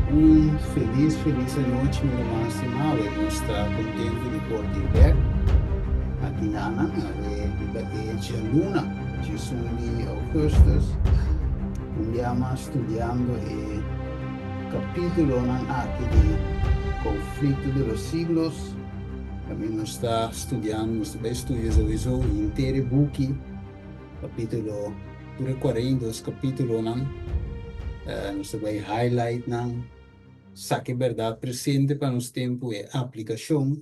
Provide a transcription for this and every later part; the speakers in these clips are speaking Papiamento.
Un felis felis anochi mi ruman stima awe nos ta contento di por tin bek aki nanan awe riba e djaluna djesun di augustus un bia mas studiando e capitulonan aki di Conflicto de los Siglos tambe nos ta studiando nos ta bay studia souiso henter e buki Capítulo, tur e 42 capítulonan, nos ta bai highlight nan, saca e berdad presente pa nos tempu, e aplicacion,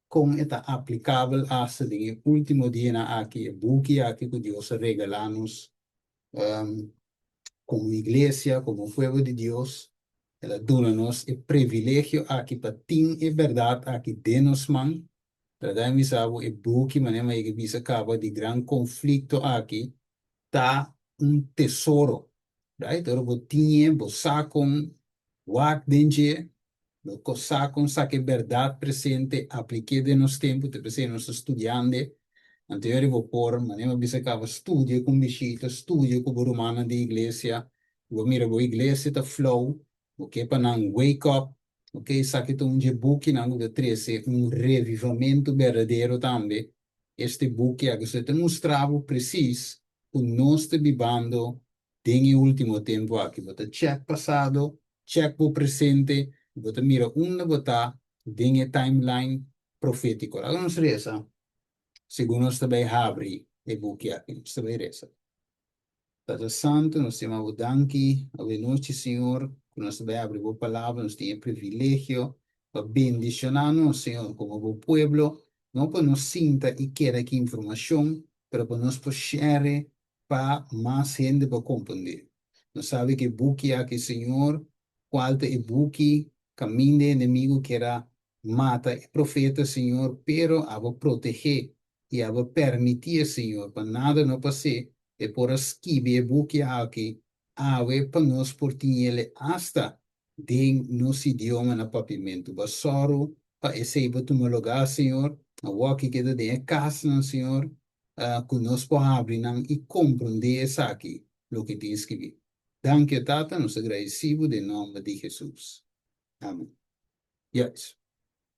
con e ta aplicabel hasta den e ultimo dianan aki, e buki aki cu Dios a regala nos como iglesia, como pueblo di Dios, el a duna nos e privilegio aki pa tin e berdad aki den nos man. Trata di bisa bo e buki manera mi a yega bisa caba di gran conflicto aki ta un tesoro, right? Ora bo tin'e bo sa con wak den dje, bo sa con saca e berdad presente aplik'e den nos tempo, te p'esei nos ta studiand'e, anto yori bo por manera mi a bisa caba studia cu un bishita, studia cu bo rumannan di iglesia, bo mira bo iglesia ta flow, Bo ke pa nan wake up, ok, esaki ta un dje bukinan ku ta trese un revivamentu berdadero tambe. Este buki aki so e ta mustra bo presis ku nos ta bibando den e ultimo tempu aki. Bo ta check pasado, check bo presente i bo ta mira unda bo ta den e timeline profetiko. Laga nos resa segun nos ta bai habri e buki aki. Nos ta bai resa. Tata Santu, nos ta yama Bo danki awe nochi, Señor, ku nos ta bai abri Bo Palabra, nos tin e privilegio pa bendishoná nos, Señor, komo Bo pueblo, no pa nos sinta i keda ki informashon, pero pa nos por share pa mas hende por komprondé. Nos sabi ku e buki aki, Señor, kual ta e buki kaminda e enemigu kier a mata e profeta, Señor, pero abo protegé i abo permitié, Señor, pa nada no pas'é, e por a skibi e buki aki awe pa nos por tin el'e asta den nos idioma na papiamentu. Bo a sòru pa esei bo tuma lugá, Señor. Awor ki keda den e kasnan, Señor, ku nos por habri nan i komprondé esaki, loke tin skibí. Danki, o Tata, nos ta gradisí bo den nòmber di Hesus. Amen. Yes.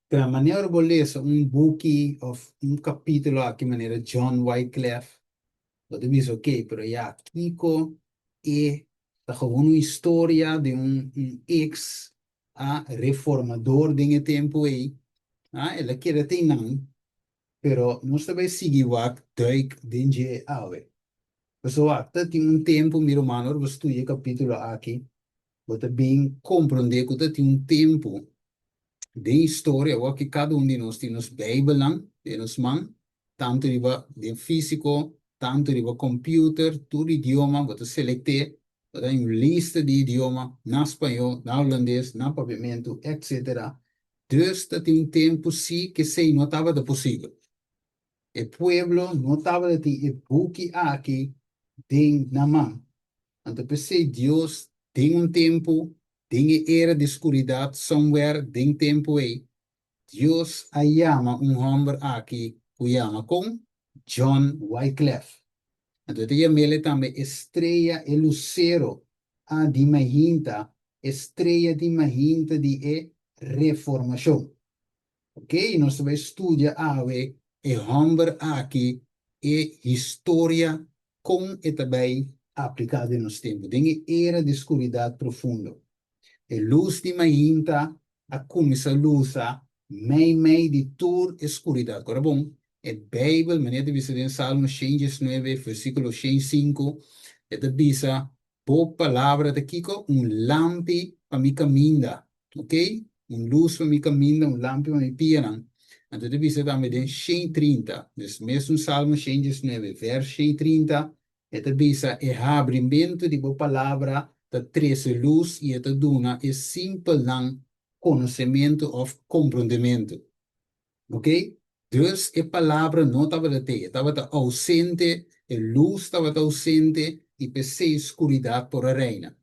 Ta manera ora bo lesa un buki of un capítulo aki manera John Wyclef, bo ta bisa ok, pero ya, kiko e ta gewoon un historia di un un ex a reformador den e tempo ei, a el a keda te einan, pero nos ta bai sigui wak duik den dje awe. Pasobra wak, ta tin un tempo, mi ruman, ora bo studia e capítulo aki, Bo ta bin komprondé ku ta tin un tempu den historia awor ku kada un di nos tin nos Beibelnan den nos man, tantu riba den físiko, tantu riba kòmpiuter, tur idioma bo ta selekt'é, bo ta haña un lista di idioma na spañó, na hulandes, na papiamentu, etcétera. Dus ta tin un tempu sí ku esei no tabata posibel. E pueblo no tabata tin e buki aki den nan man. Anto p'esei Dios den un tempu, den e era di skuridat, somewhere den tempu ei, Dios a yama un hòmber aki ku yama kon? John Wyclef. Anto e ta yam'el tambe e strea, e lusero a di mainta, e strea di mainta di e Reformashon. Ok, nos ta bai studia awe e hòmber aki, e historia kon e ta bai apliká den nos tempu, den e era di skuridat profundo. E lus di mainta a kuminsá lusa meimei di tur e skuridat. Ora bon, e Beibel, manera ta bisa den Salmo 119, versíkulo 105, e ta bisa, Bo palabra ta kiko? Un lampi pa mi kaminda, ok? Un lus pa mi kaminda, un lampi pa mi pianan. Anto ta bisa tambe den 130, dus mesun Salmo 119, vers 130, e ta bisa, E habrimentu di bo palabra ta trese lus i e ta duna e simpelnan konosementu òf komprondementu. Ok? Dus e palabra no tabata te, e tabata ausente, e lus tabata ausente i p'esei skuridat por a reina.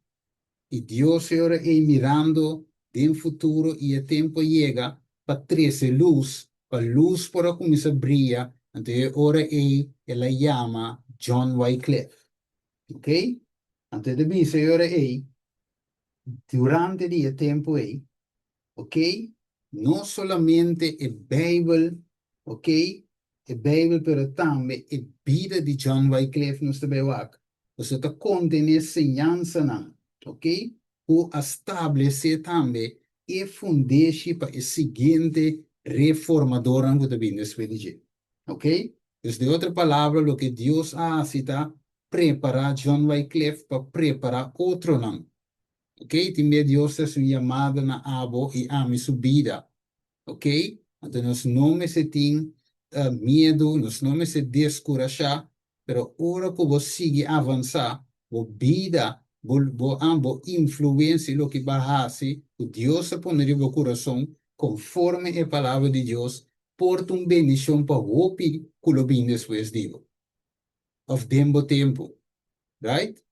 I Dios e ora ei mirando den futuro i e tempu a yega pa trese lus, pa lus por a kuminsá bria, anto e ora ei el a yama John Wycliffe. Ok? Anto e ta bisa e ora ei. Durante di e tempu ei, ok, no solamente e Beibel, ok, e Beibel pero tambe e bida di John Wycliffe nos ta bai wak. Pasobra ta kontené señansanan, ok, ku a stablesé tambe e fundeshi pa e siguiente reformadornan ku ta bini despues di dje. Ok? Dus den otro palabra loke Dios a hasi ta prepará John Wycliffe pa prepará otronan. Ok, tin bia Dios ta hasi un yamada na abo i ami su bida. Ok, anto nos no mester tin miedu, nos no mester deskurashá, pero ora ku bo sigui avansá, bo bida, bo bo bo influensia i loke bo a hasi ku Dios a pone riba bo kurason konforme e Palabra di Dios por ta un bendishon pa hopi ku lo bin despues di bo òf den bo tempu. Right?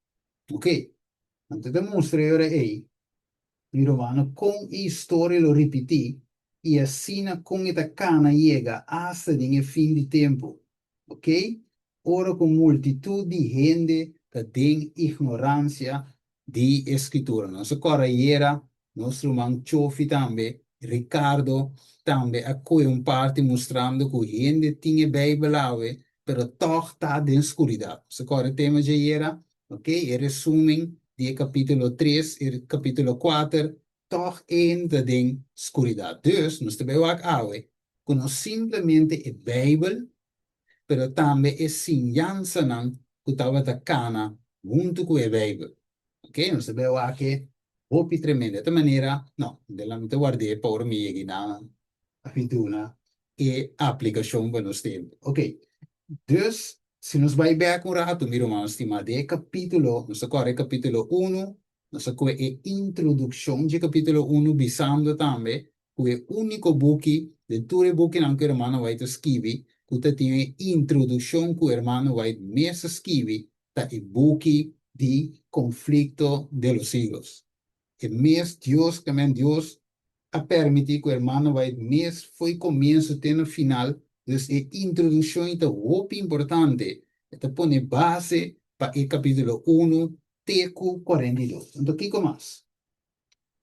Ok. Anto ta mustra e ora ei, mi rumannan, kon e historia lo ripití i asina kon e ta kana yega asta den e fin di tempu. Ok? Ora ku multitut di hende ta den ignoransia di e Skritura. Nos a kòrda ayera, nos ruman Chofi tambe, Ricardo tambe a kohe un parti mustrando ku hende tin e Beibel awe, pero tòg ta den skuridat. Nos a kòrda e tema dje ayera, ok, e resumen di e kapítulo tres, e kapítulo kuater, tòg e hende ta den skuridat. Dus, nos ta bai wak awe ku no simplemente e Beibel, pero tambe e siñansanan ku tabata kana huntu ku e Beibel. Ok, nos ta bai wak e hopi tremendo. E ta manera, no, de mi ta ward'é pa ora mi yega na mi duna e aplikashon pa nos tempu. Ok, dus si nos bai bèk un ratu, mi rumannan stimá, den e kapítulo, nos ta kòrda e kapítulo unu, nos a kohe e introdukshon dje kapítulo unu bisando tambe ku e úniko buki den tur e bukinan ku Hermano White a skibi ku ta tin e introdukshon ku Hermano White mes a skibi ta e buki di Conflicto de los Siglos. E mes Dios, ke men Dios a permití ku Hermano White mes fo'i komienso te na final, dus e introdukshon ei ta hopi importante, e ta pone base pa e kapítulo unu te ku 42. Anto kiko mas?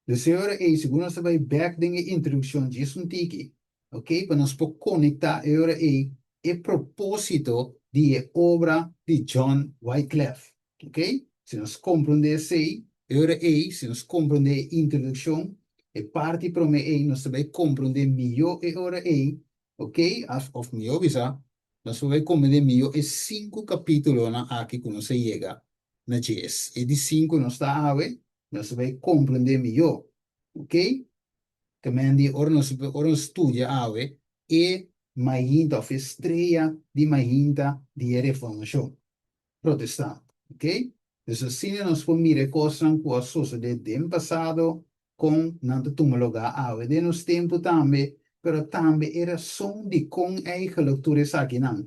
Dus e ora ei, segun nos ta bai bèk den e introdukshon djis un tiki, ok, pa nos por konektá e ora ei e propósito di e obra di John Wyclef, ok. Si nos komprondé esei, e ora ei, si nos komprondé e introdukshon, e parti promé ei, nos ta bai komprondé mihó e ora ei, ok, òf mihó bisa, nos por bai komprondé mihó e sinku kapítulonan aki ku nos a yega na djes. E di sinku nos ta awe, nos ta bai komprendé mihó. Ok? Te men di ora nos ora nos studia awe e mainta òf e strea di mainta di e Reformashon Protestant. Ok? Dus asina nos por mira e kosnan ku a sosodé den pasado, kon nan ta tuma lugá awe den nos tempu tambe, pero tambe e rason dikon eigenlijk tur esakinan.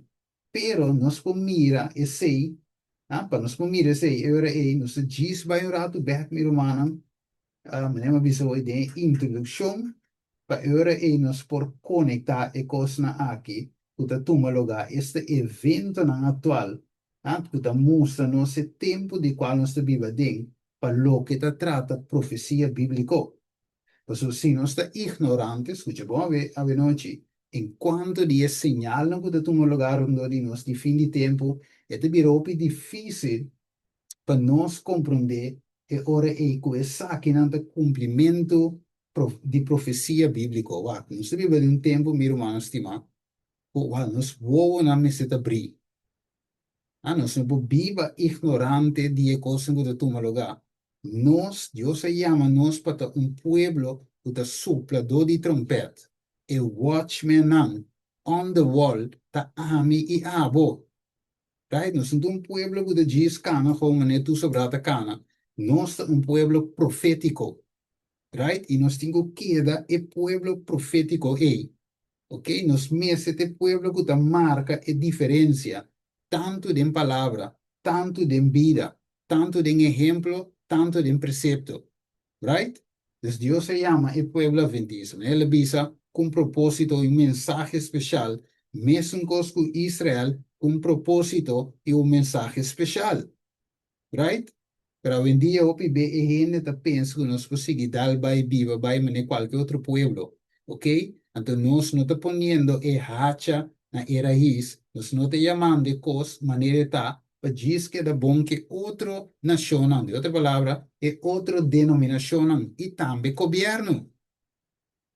Pero nos por mira esei, ah, pa nos por mira esei, e ora ei nos ta djis bai un ratu bèk, mi rumannan, ah, manera mi a bisa hoy den e introdukshon, pa e ora ei nos por konektá e kosnan aki ku ta tuma lugá, esta eventonan aktual, ah, ku ta mustra nos e tempu di kual nos ta biba aden pa loke ta trata profesia bíbliko. Pasobra si nos ta ignorante, skucha bon awe awenochi, en kuanto di e señalnan ku ta tuma lugá rondó di nos di fin di tempu, e ta bira hopi difísil pa nos komprondé e ora ei ku esakinan ta kumplimentu di profesia bíbliko. Wak, nos ta biba den un tempu, mi rumannan stimá, ku wak, nos wowonan mester ta brí. A Nos no por biba ignorante di e kosnan ku ta tuma lugá. Nos, Dios a yama nos pa ta un pueblo ku ta supladó di trompèt. E watchmennan on the wall ta ami i abo. Right? Nos no ta un pueblo ku ta djis kana gewoon manera tur sobrá ta kana. Nos ta un pueblo profétiko. Right? I nos tin ku keda e pueblo profétiko ei. Ok, nos mester ta e pueblo ku ta marka e diferensia, tantu den palabra, tantu den bida, tantu den ehemplo, tantu den presepto. Right? Dus Dios a yama e pueblo adventista. Manera el a bisa, ku un propósito i un mensahe speshal, mesun kos ku Israel, ku un propósito i un mensahe speshal. Right? Pero awendia hopi be e hende ta pensa ku nos por sigui dal bai biba bai manera kualke otro pueblo. Ok? Anto nos no ta poniendo e hacha na e rais, nos no ta yamando e kos manera e ta pa djis keda bon ku e otro nashonnan, di otro palabra, e otro denominashonnan i tambe gobièrnu.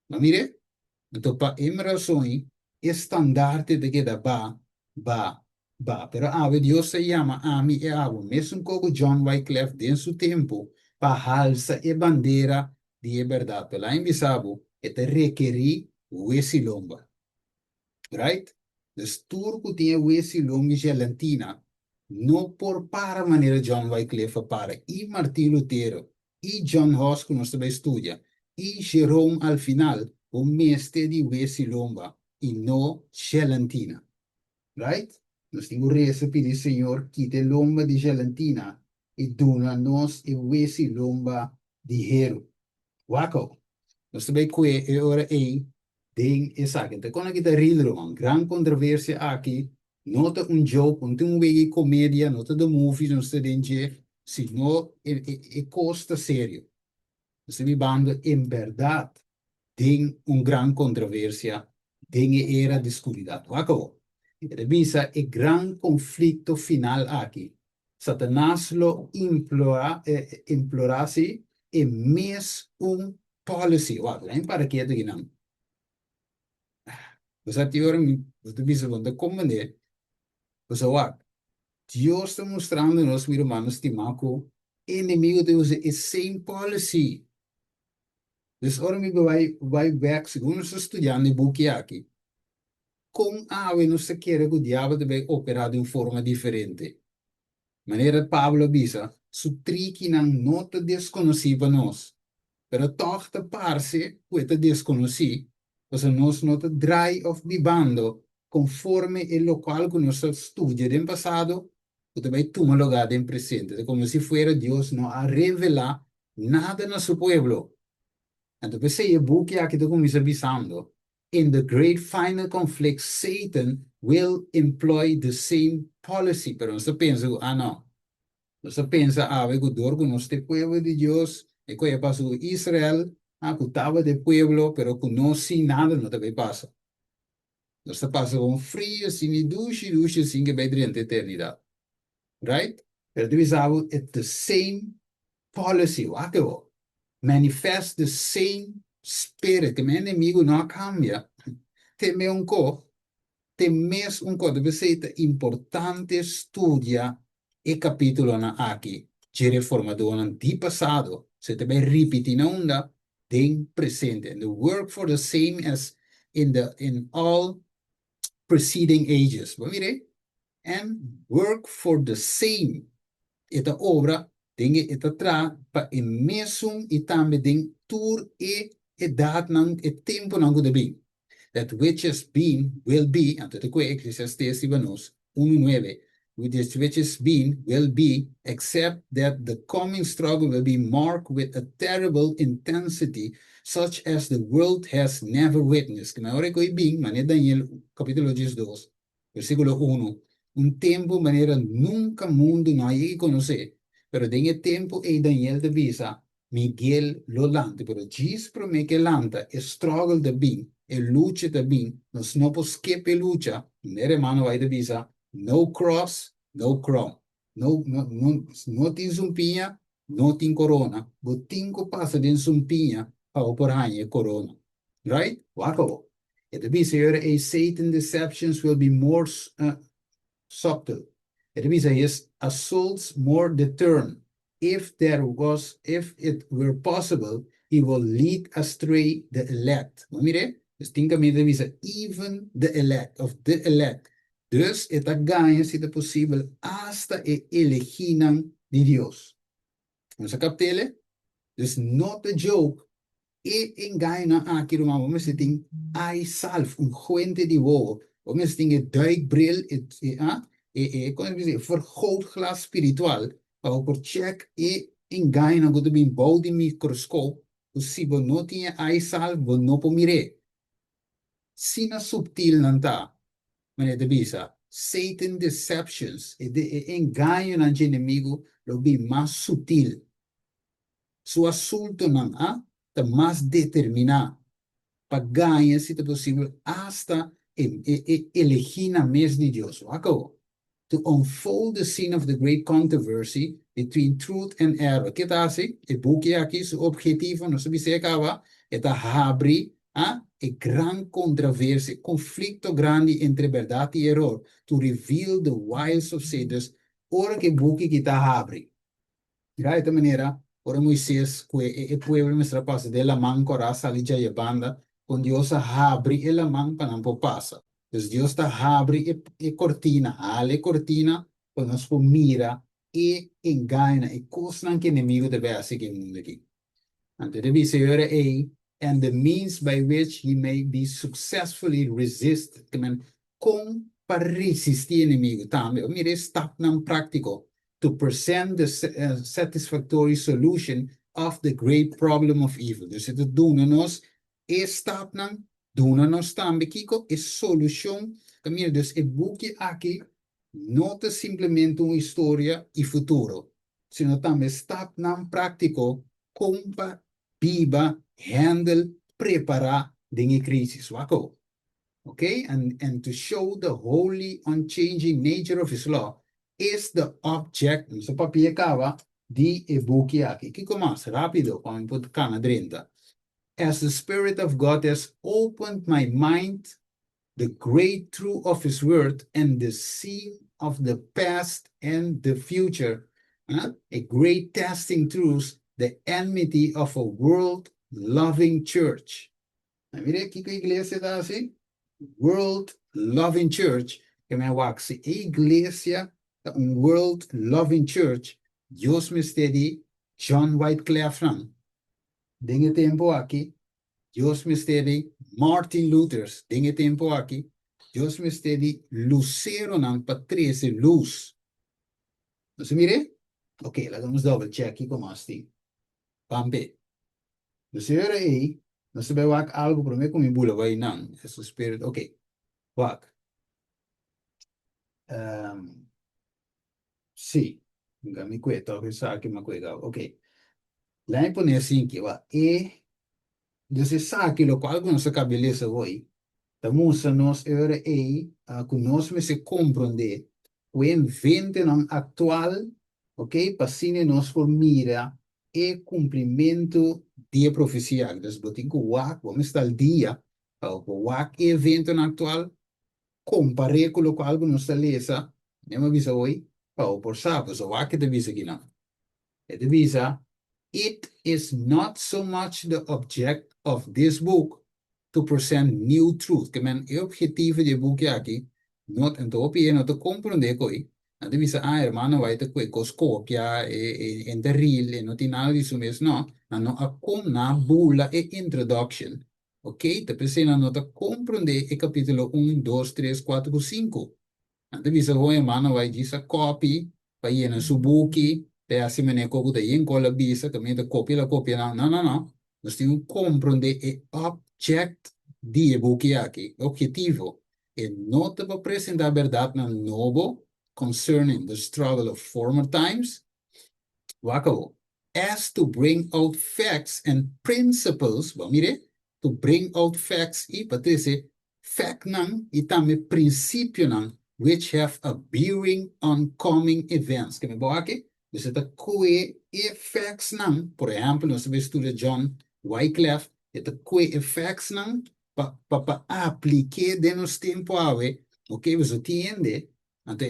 Bo mir'é? Anto pa e rason e standarte ta keda ba, ba, ba. Pero awe Dios ta yama ami i abo, mesun koku John Wyclef den su tempu, pa halsa e bandera di e bèrdat. Pero lain bisa bo, e ta rekerí wesi lomba. Right? Dus tur ku tin e wesi lomba i gelantina no por para manera John Wyclef a para i Martin Lutero i John Huss ku nos ta bai studia, i Jerome al final, bo mester di wesi lomba i no gelantina. Right? Nos tin ku resa pidi Señor kita e lomba di gelantina i duna nos e wesi lomba di heru. Wak au. Nos ta bai kue e ora ei den esaki. Anto kon aki ta real ruman? Gran kontroversia aki no ta un joke, no ta un wega di komedia, no ta the movies nos ta den dje, sino e kos ta serio. Nos ta bibando en bèrdat den un gran kontroversia den e era di skuridat. Wak awor. E ta bisa e gran konflikto final aki, Satanas lo implorá, implorá si, e mes un policy. Wak, lain para ketu kinan. Bo sa tin ora mi bo ta bisa bo no ta komprendé. Bo sa wak, Dios ta mustrando nos, mi rumannan stimá, ku e enemigo ta usa e same policy. Dus ora mi bai bai bèk, segun nos ta studiando e buki aki, kon awe nos ta kere ku diabel ta bai operá di un forma diferente? Manera Pablo a bisa, su trikinan no ta deskonosí pa nos. Pero tòg ta parse ku e ta deskonosí, pasobra nos no ta drai òf bibando konforme e lokual ku nos a studia den pasado ku ta bai tuma lugá den presente. Ta komo si fuera Dios no a revelá nada na su pueblo. Anto p'esei e buki aki ta kuminsá bisando, In the great final conflict Satan will employ the same policy. Pero nos ta pensa ku, ah no, nos ta pensa awe ku dor ku nos ta e pueblo di Dios, e ku a pasa ku Israel, ah, ku tabata e pueblo, pero ku nos sin nada no ta bai pasa. Nos ta pasa bon frio sin ni dushi dushi sin ke bai drenta eternidat. Right? Pero ta bisa bo e the same policy, wak e bo. Manifest the same spirit, ke men enemigo no a cambia. Te me un ko, te mes un ko. Ta p'esei ta importante studia e capitulonan aki dje reformadornan di pasado, so ta bai ripiti na unda den presente. And the work for the same as in the in all preceding ages. Bo mira? And work for the same. E ta obra den e e ta traha pa e mesun i tambe den tur e edatnan, e tempunan ku ta bin. That which has been will be, anto ta kue Eclesiastes riba nos, unu nuebe, This which has been will be, except that the coming struggle will be marked with a terrible intensity such as the world has never witnessed. Ke ora ku e bin, manera Daniel kapitulo diesdos, Versíkulo unu, Un tempu manera nunka mundu no a yega konosé. Pero den e tempu ei Daniel ta bisa, Miguel lo lanta. Pero djis promé ku e lanta, e struggle ta bin, e lucha ta bin. Nos no por skip e lucha. Manera hermano White ta bisa, No cross, no crown. No, no, no, no tin sumpiña, no tin korona. Bo tin ku pasa den sumpiña pa bo por haña e korona. Right? Wak awor. E ta bisa e ora ei Satan deceptions will be more subtle. E ta bisa his assaults more determined. If there was, if it were possible, he will lead astray the elect. Bo mira e? Dus tin kaminda ta bisa even the elect of the elect. Dus e ta gaña si ta posibel asta e elegínan di Dios. Nos a kapt'el? Dus no ta joke e engañonan aki ruman, bo mester tin eye salve, un guente di wowo, bo mester tin e duikbril, e e a e e kon e bisa e vergrootglas spiritual pa bo por check e engañonan ku ta bin bou di microscoop ku si bo no tin e eye salve bo no por mir'é. Sina subtil nan ta, manera ta bisa. Satan deceptions, e engañonan dje enemigu lo bin mas sutil. Su asultonan a ta mas determiná pa gaña, si ta posibel, asta e elegínan mes di Dios. Wak awor. To unfold the scene of the great controversy between truth and error. Ke ta hasi? E buki aki su objetivo, nos a bisa e kaba, e ta habri a e gran controversia, konflikto grandi entre bèrdat i eror, to reveal the wiles of Satan. Dus, ora ku e buki ki ta habri, mira e ta manera ora Moises ku e pueblo mester a pasa den laman kòrá sali djai e banda, kon Dios a habri e laman pa nan por pasa. Dus Dios ta habri e kortina, hala e kortina pa nos por mira e engañonan, e kosnan ku enemigu ta bai hasi ku e mundu aki. Anto e ta bisa e ora ei, and the means by which he may be successfully resisted. Ke men, kon pa resistí enemigu tambe. Bo mira e stapnan práktiko, to present the satisfactory solution of the great problem of evil. Dus e ta duna nos e stapnan, duna nos tambe kiko? E solushon. Ta mira, dus e buki aki no ta simplemente un historia i futuro, sino tambe stapnan práktiko kon pa biba, handle, prepará den e krísis. Wak awor. Ok, and to show the holy unchanging nature of his law is the object, nos a papia kaba di e buki aki. Kiko mas? Rápido, pa mi por kana drenta. As the Spirit of God has opened my mind the great truth of his word and the scene of the past and the future, a great testing truth, the enmity of a world-loving church. Mira kiko iglesia ta hasi? World-loving church, ke men wak si e iglesia ta un world-loving church, Dios mester di John Wyclef nan. Den e tempu aki, Dios mester di Martin Luthers. Den e tempu aki, Dios mester di luseronan pa trese lus. Nos a mir'é? Ok, laga nos double check kiko mas tin. Ban be. Nos e ora ei, nos ta bai wak algu promé ku mi bula bai nan. Esun spirit, ok. Wak. Um, sí. Nga mi kue tòg esaki, mi a kue gau. Ok. Laat mi pone asinki, wak. E, dus esaki, lokual ku nos a kaba di lesa awor, ta mustra nos e ora ei ku nos mester komprondé ku e eventonan aktual, ok, pa asina nos por mira e kumplimentu di e profesia aki. Dus bo tin ku wak, bo mester al dia pa bo por wak e eventonan aktual, kompar'é ku lokual ku nos ta lesa, mi a bisa hoy, pa bo por sa. Pasobra wak ke ta bisa kinan. E ta bisa, It is not so much the object of this book to present new truth. Ke men e objetivo di e buki aki no, anto hopi e no ta komprondé koe. Nan ta bisa, ah, hermano White ta koe kos kopia, e e ta real, e no tin nada di su mes. No, nan no a kom, nan a bula e introduction. Ok, ta p'esei nan no ta komprondé e kapítulo un, dos, tres, kuater ku sinku. Nan ta bisa hopi hermano White djis a copy pa yena su buki, ta e hasi manera ku ta yen kol a bisa, kaminda ta kopia la kopia nan. No, no, no. Nos tin ku komprondé e object di e buki aki, e objetivo. E no ta pa presentá bèrdatnan nobo concerning the struggle of former times, wak awor, as to bring out facts and principles, bo a mir'é? To bring out facts i pa trese Factnan i tambe prinsipionan which have a bearing on coming events. Ke mi bo aki? Nos ta kue e factsnan, por ehèmpel nos ta bai studia John Wyclef, e ta kue e factsnan pa pa pa aplik'é den nos tempu awe, ok, boso tin hende, anto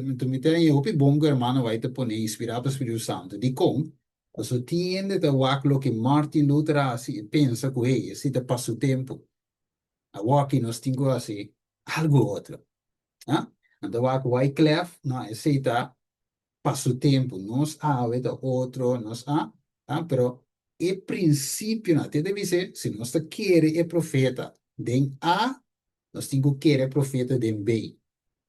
mi ta mi ta haña hopi bon ku hermano White ta pone inspirá pa Spiritu Santu. Dikon? Pasobra tin hende ta wak loke Martin Luther a hasi i pensa ku hey, esei ta pa su tempu. Awor aki nos tin ku hasi algu otro. Ha? Anto wak Wyclef, no, esei ta pa su tempu. Nos awe ta otro, nos a, ha? Pero e prinsipionan, te ta bis'é, si nos ta kere e profeta den A, nos tin ku kere e profeta den B.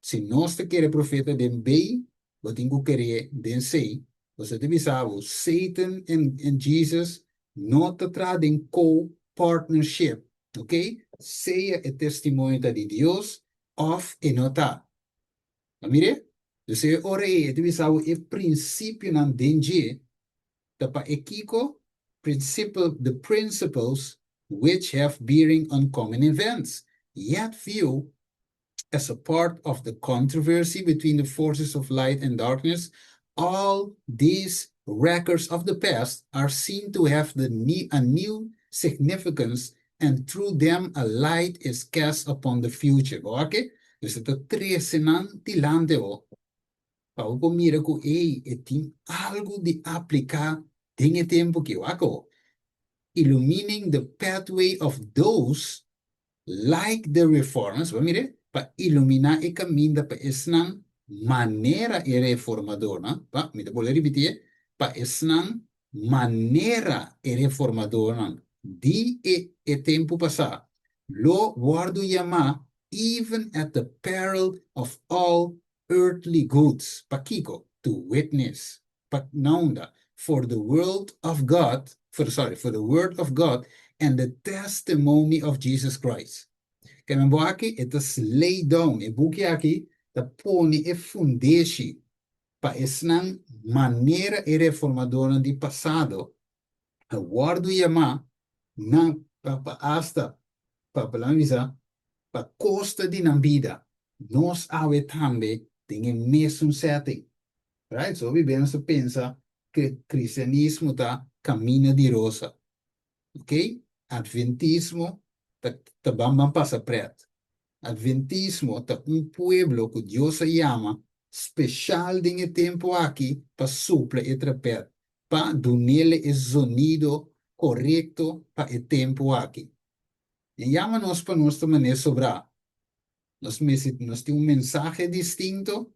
Si nos ta kere e profeta den B, bo tin ku ker'é den C. Pasobra ta bisa bo, Satan and Jesus no ta traha den co-partnership. Ok? Sea e testimonio ta di Dios of e no ta. A mir'é? Dus e ora ei e ta bisa bo e prinsipionan den dje ta pa e kiko? Principle, the principles which have bearing on common events, yet view as a part of the controversy between the forces of light and darkness, all these records of the past are seen to have the a new significance and through them a light is cast upon the future. Bo wak? Dus e ta trese nan dilante bo pa bo por mira ku ey e tin algu di apliká den e tempu aki. Wak bo? Illumining the pathway of those like the reformers, bo mira, pa iluminá e kaminda pa esnan manera e reformadornan, pa, mi ta bolbe ripití e, pa esnan manera e reformadornan di e e tempu pasá lo wòrdu yamá even at the peril of all earthly goods, pakiko? To witness, pa naunda? For the world of God, for, sorry, for the word of God and the testimony of Jesus Christ. Ke men bo aki, e ta lay down, e buki aki ta pone e fundeshi pa esnan manera e reformadornan di pasado a wòrdu yamá na pa pa asta pa pa laga mi bisa pa kosta di nan bida. Nos awe tambe den e mesun setting. Right? So hopi bes nos ta pensa ku kristianismo ta kamina di rosa. Ok? Adventismo ta ta ban ban pasa pret. Adventismo ta un pueblo ku Dios a yama speshal den e tempu aki pa supla e trapèt, pa dunele e zonido korekto pa e tempu aki. E yama nos pa nos ta manera sobrá. Nos mester nos tin un mensahe distinto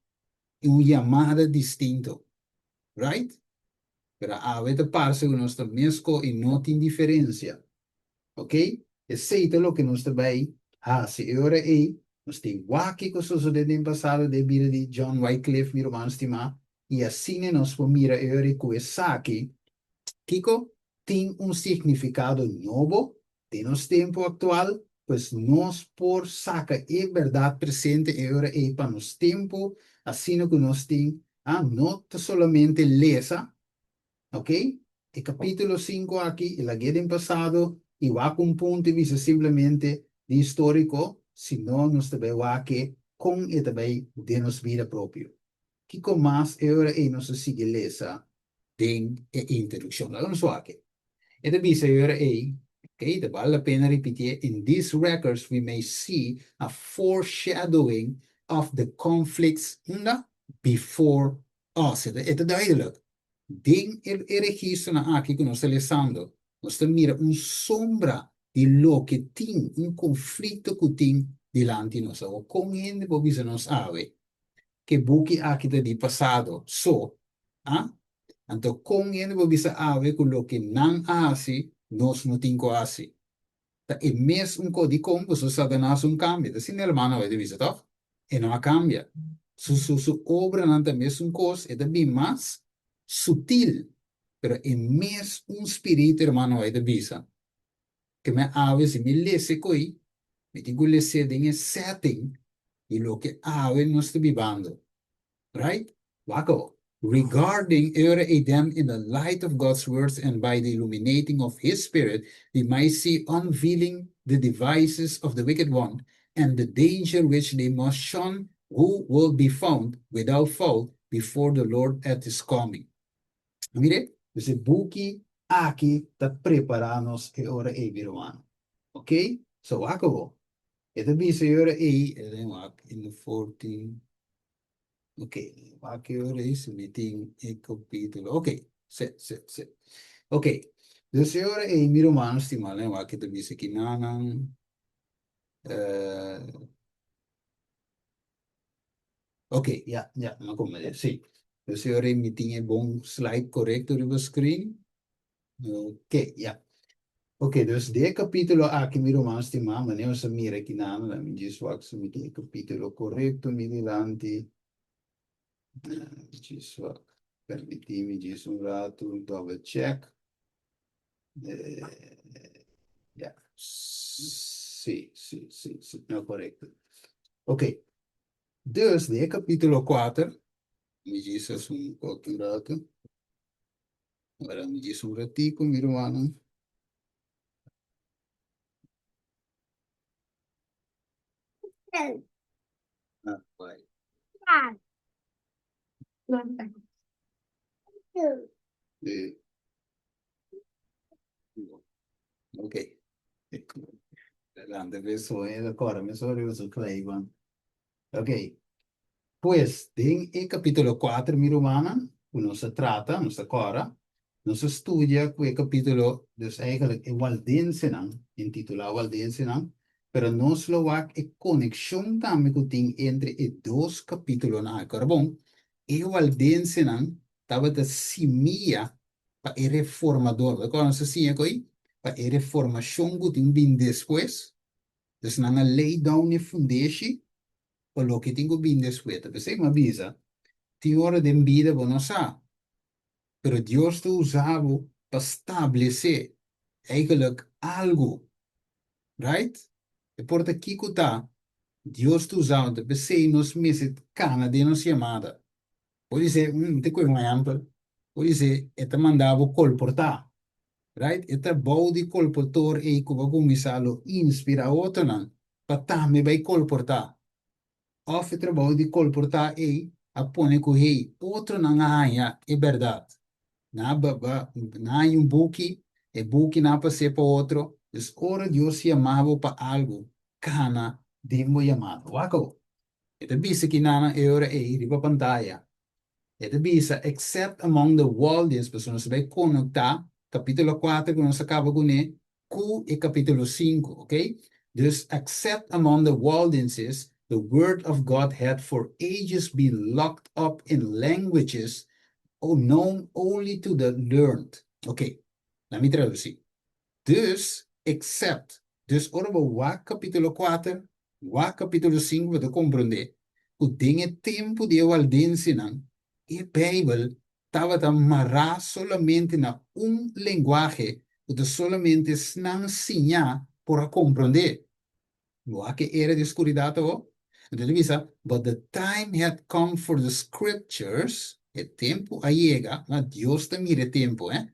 i un yamada distinto. Right? Pero awe ta parse ku nos ta mesko i no tin diferensia. Ok? Esei ta loke nos ta bai hasi e ora ei. Nos tin wak kiko sosodé den pasado den bida di John Wycliffe, mi ruman stimá, i asina nos por mira e ora ei ku esaki, kiko, tin un signifikado nobo den nos tempu aktual, pues nos por saka e bèrdat presente e ora ei pa nos tempu, asina ku nos tin, ah, no ta solamente lesa, ok, e kapítulo sinku aki, e lag'é den pasado i wak un punto i bisa simplemente di históriko, sino nos ta bai wak e kon e ta bai den nos bida propio. Kiko mas e ora ei nos ta sigui lesa den e introdukshon? Laga nos wak e. E ta bisa e ora ei, ok, ta bal la pena ripitié, In these records we may see a foreshadowing of the conflicts, unda? Before us. E ta duidelijk. Den e registronan aki ku nos ta lesando, nos ta mira un sombra di loke tin, un konflikto ku tin dilanti nos. Awor, kon hende por bisa nos awe ku e buki aki ta di pasado so? A? Anto kon hende por bisa awe ku loke nan a hasi, nos no tin ku hasi? Ta e mes un ko. Dikon? Pasobra Satanas un kambia. Ta asina hermano awe ta bisa, tòg? E no a kambia. Su su su obranan ta mesun kos, e ta bin mas sutil, pero e mes un spiritu, hermano awe ta bisa. Ke mi awe si mi lese koi, mi tin ku les'é den e setting di loke awe nos ta bibando. Right? Wak awo. Regarding ora ei then in the light of God's words and by the illuminating of His Spirit we might see unveiling the devices of the wicked one and the danger which they must shun who will be found without fault before the Lord at His coming. Mire, dus e buki aki ta prepara nos e ora ei, mi ruman. Ok? So wak awo. E ta bisa e ora ei, wak, in the 14. Ok, wak e ora ei si mi tin e kapítulo. Ok, sí, sí, sí. Ok, dus e ora ei mi rumannan stimá, lei wak ke ta bisa kinanan. Ok, ya, ya, mi a komprendé, sí. Dus e ora ei mi tin e bon slide korekto riba screen. Ok, ya. Ok, dus den e kapítulo aki mi ruman stimá, manera nos a mira akinan, laat mi djis wak si mi tin e kapítulo korekto mi dilanti. Djis wak, permití mi djis un ratu double check. Ya, sí, sí, sí, sí, no korekto. Ok. Dus, den e kapítulo kuater, mi djis un poco un rato. Ora mi djis un ratico, mi rumannan. Ah, bai. Sí. Ok. Adelante, beso, kòrda mi sorry, boso klei, man. Ok. Pues, den e kapítulo 4, mi rumannan, ku nos a trata, nos a kòrda, nos a studia ku e kapítulo, dus eigenlijk e waldensenan, intitulá Waldensenan, pero nos lo wak e konekshon tambe ku tin entre e dos kapítulonan aki. Ora bon, e waldensenan tabata simia pa e reformador. Bo kòrda nos a siña ku ei? Pa e reformashon ku tin bin despues. Dus nan a lay down e fundeshi pa loke tin ku bin despues. Ta p'esei mi a bisa, tin ora den bida bo no sa, pero Dios ta usa bo pa stablesé eigenlijk algu, right? E por ta kiko ta, Dios ta usa bo. Ta p'esei nos mester kana den nos yamada. Bo dise, mi ta kohe un ehèmpel, bo dise e ta manda bo kolportá, right? E trabou di kolportor ei ku bo a kuminsá lo inspirá otronan pa tambe bai kolportá. Òf e trabou di kolportá ei a pone ku hey, otronan a haña e bèrdat. Nan a nan a haña un buki, e bukinan a pas'é pa otro. Dus ora Dios yama bo pa algu, kana den bo yamada. Wak awor. E ta bisa kinanan e ora ei riba pantaya. E ta bisa, Except among the Waldeans, pasobra nos ta bai konektá kapítulo kuater ku nos a kaba kuné ku e kapítulo sinku, oké? Dus, except among the Waldenses, the word of God had for ages been locked up in languages known only to the learned. Oké, laat mi tradusí. Dus, except, dus ora bo wak kapítulo kuater, Wak kapítulo sinku bo ta komprondé ku den e tempu di e waldensenan e Beibel tabata mará solamente na un lenguahe ku ta solamente esnan siñá por a komprondé. Wak e era di skuridat awor. Anto e ta bisa, But the time had come for the scriptures, e tempu a yega, ma Dios ta mira e tempu, eh,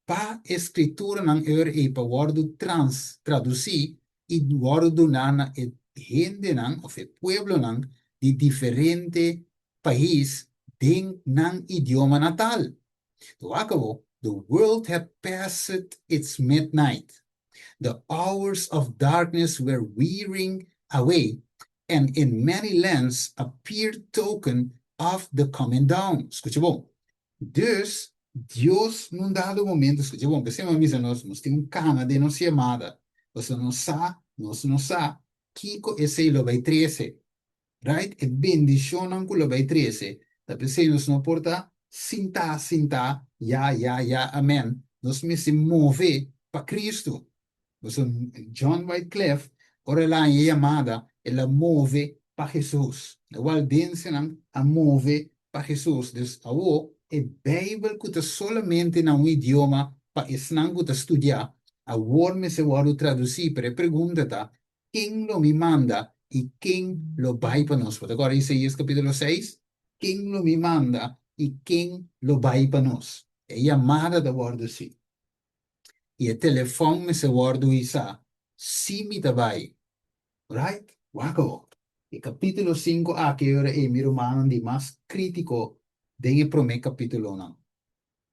pa e skrituranan e ora ei pa wòrdu trans, tradusí i wòrdu duná na e hendenan òf e pueblonan di diferente pais den nan idioma natal. Wak awor, The world had passed its midnight, the hours of darkness were wearing away, and in many lands appeared token of the coming dawn. Skucha bon. Dus, Dios nun dado momento, skucha bon, p'esei mi a bisa nos, nos tin un kana den nos yamada, pasobra nos sa, nos no sa kiko esei lo bai trese, right? E bendishonnan ku lo bai trese, ta p'esei nos no por ta sintá, sintá, ya, ya, ya, amèn, nos mester move pa Kristu. Pasobra John Wycliffe, ora el a haña e yamada, el a move pa Hesus. E waldensenan a move pa Hesus. Dus awor, e Beibel ku ta solamente na un idioma pa esnan ku ta studiá, awor mester wòrdu tradusí. Pero e pregunta ta, Ken lo mi manda i ken lo bai pa nos? Bo ta kòrda Isaías kapítulo seis? Ken lo mi manda i ken lo bai pa nos? E yamada ta wòrdu si. I e telefòn mester wòrdu hisá si mi ta bai. Right? Wak awor. E kapítulo sinku aki e ora ei mi rumannan di mas krítiko den e promé kapítulonan.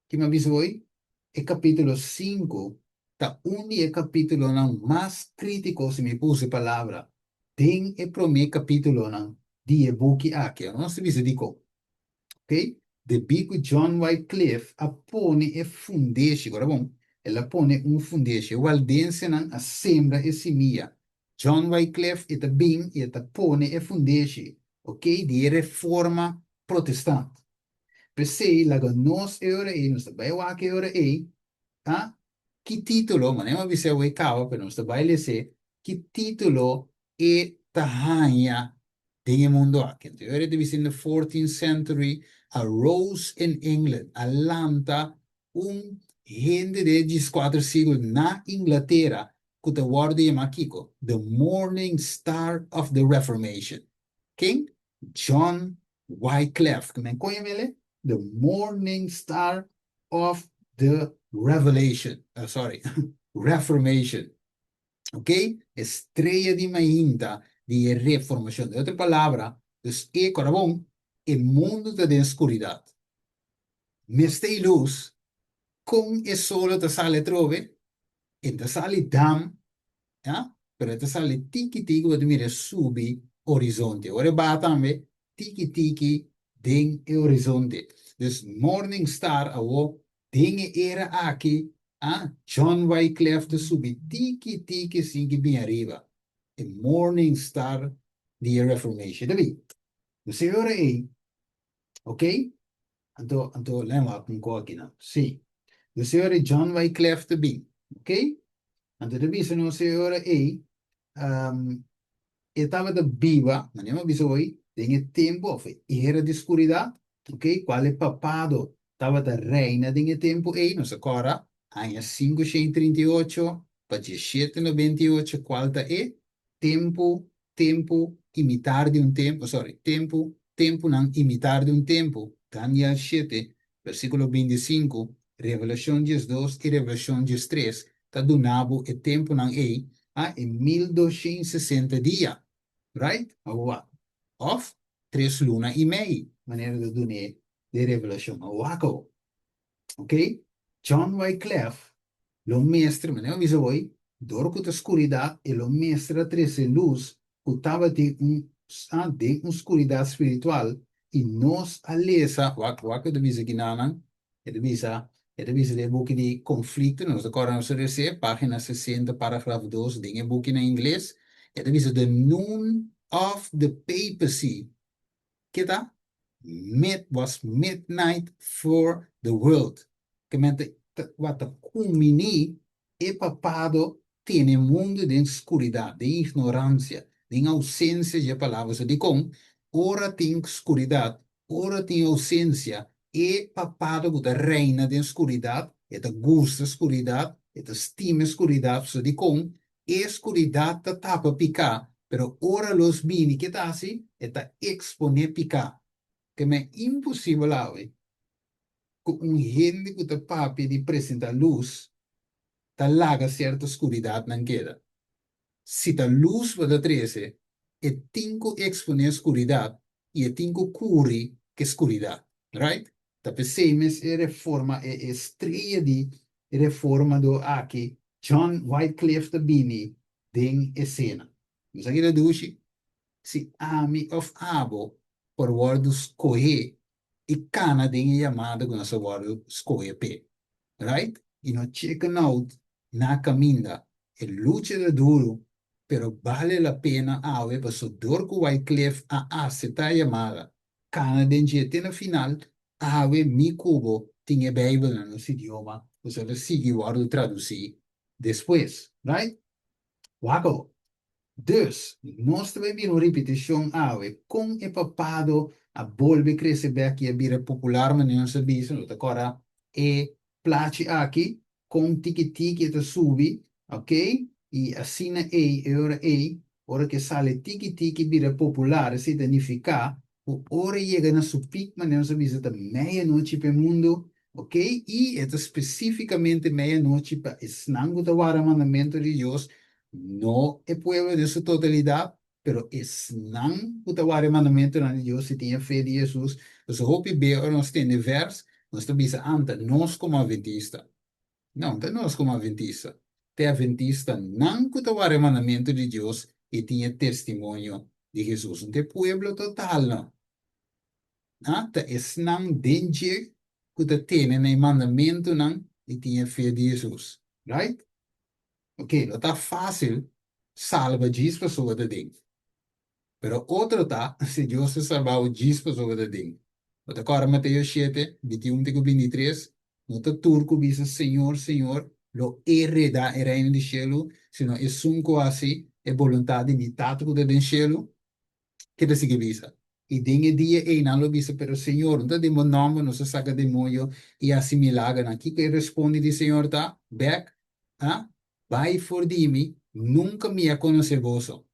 Ki mi a bisa hoy? E kapítulo sinku ta un di e kapítulonan mas krítiko, si mi por usa e palabra, den e promé kapítulonan di e buki aki. Awor nos ta bisa dikon. Ok, debí ku John Wycliffe a pone e fundeshi, ora bon, el a pone un fundeshi, e waldensenan a sembra e simia. John Wycliffe e ta bin i e ta pone e fundeshi, ok, di e Reforma Protestant. P'esei laga nos e ora ei, nos ta bai wak e ora ei, a ki título, manera mi a bisa awor kaba, pero nos ta bai les'é, ki título e ta haña den e mundo aki. Anto e ora e ta bisa in the fourteenth century arose in England, a lanta un hende den e dieskuater siglo na Inglatera ku ta wòrdu yamá kiko? The morning star of the Reformation. Ken? John Wyclef, ku men koña mele? The Morning Star of the Revelation, sorry, Reformation. Ok? E strea di mainta di e Reformashon. Den otro palabra, dus e, kora bon, e mundu ta den skuridat. Mester e lus, kon e solo ta sali atrobe? E ta sali dam, ya, pero e ta sali tiki tiki, bo ta mira e subi horizonte. Ora e baha tambe, tiki tiki den e horizonte. Dus Morning Star awo den e era aki, a, John Wyclef ta subi tiki tiki sin ki bin ariba. E Morning Star di e Reformation. Ta bin. Dus e ora ei, ok, anto, anto, lei wak un ko akinan. Si. Dus e ora ei John Wyclef ta bin. Ok? Anto ta bisa nos e ora ei, E tabata biba, manera mi a bisa hoy, den e tempu òf e era di skuridat, ok, kual e papado tabata reina den e tempu ei, nos a kòrda, aña 538 pa 1798, kual ta e tempu, tempu i mitar di un tempu, sorry, tempu, tempunan i mitar di un tempu, Daniel 7, versíkulo 25, Revelashon 12 i Revelashon 13 ta duna bo e tempunan ei a e 1260 dia, right? Awor wak. Òf tres luna i mei, manera ta dun'é den Revelashon. Awor wak awor. Ok? John Wyclef lo mester, manera mi bisa hoy, dor ku ta skuridat e lo mester a trese lus ku tabatin un sa den un skuridat spiritual i nos a lesa, wak wak e ta bisa kinanan, e ta bisa e ta bisa den e buki di Konflikto, nos ta kòrda nos a resé, página 60 paragraf 2 den e buki na ingles, e ta bisa the noon of the papacy Ke ta? Mid was midnight for the world. Ke men ta ta kuminí e papado tene mundu den skuridat, den ignoransia, den ousensia dje palabra. So dikon ora tin skuridat, ora tin ousensia, e papado ku ta reina den skuridat, e ta gusta skuridat, e ta stima e skuridat. So dikon E skuridat ta tapa piká, pero ora los bini, ke ta hasi? E ta eksponé piká. Ke men imposibel awe ku un hende ku ta papia di presentá lus ta laga sierto skuridatnan keda. Si ta lus bo ta trese, e tin ku eksponé skuridat i e tin ku kuri ku e skuridat. Right? Ta p'esei mes e reforma, e estrea di e reformador aki, John Wycliffe ta bini den esena. Bo sa ki ta dushi? Si ami òf abo por wòrdu skohé i kana den e yamada ku nos a wòrdu skohé p'e. Right? I no chicken out na kaminda. E lucha ta duru, pero bale la pena awe paso dor ku Wycliffe a aseptá e yamada, kana den dje te na final, awe mi ku bo tin e Bijbel na nos idioma, pasobra ta sigui wòrdu tradusí despues. Right? Wak awo. Dus, nos ta bai bira un ripitishon awe kon e papado a bolbe krese bèk i a bira popular manera nos a bisa, no ta kòrda e plachi aki, kon tiki tiki e ta subi, ok, i asina ei, e ora ei, ora ku e sali tiki tiki bira popular, esei ta nifiká ku ora e yega na su pik, manera nos a bisa, ta meianochi pa e mundu, ok, i e ta spesífikamente meianochi pa esnan ku ta warda mandamentu di Dios, no e pueblo den su totalidat, pero esnan ku ta warda e mandamentunan di Dios i tin e fe di Hesus. Pasobra hopi be ora nos tende vèrs, nos ta bisa, Anta, nos komo atventista. No, ta nos komo atventista. Ta e atventistanan ku ta warda e mandamentu di Dios i tin e testimonio di Hesus. No ta e pueblo total, no. A Ta esnan den dje ku ta tene na e mandamentunan i tin e fe di Hesus. Right? Ok, lo ta fácil salba djis pasobra ta den. Pero otro ta si Dios ta salba bo djis pasobra ta den. Bo ta kòrda Mateo 7, 21 te ku 23? No ta tur ku bisa, Señor, Señor, lo heredá e reino di shelu, sino esun ku hasi e boluntat di mi Tata ku ta den shelu. Ke ta sigui bisa? I den e dia ei nan lo bisa, Pero Señor, no ta den bo nòmber nos a saka demonio i hasi milagernan? Kiko e respondi di Señor ta? Bèk, a bai for di mi, nunka mi a konosé boso.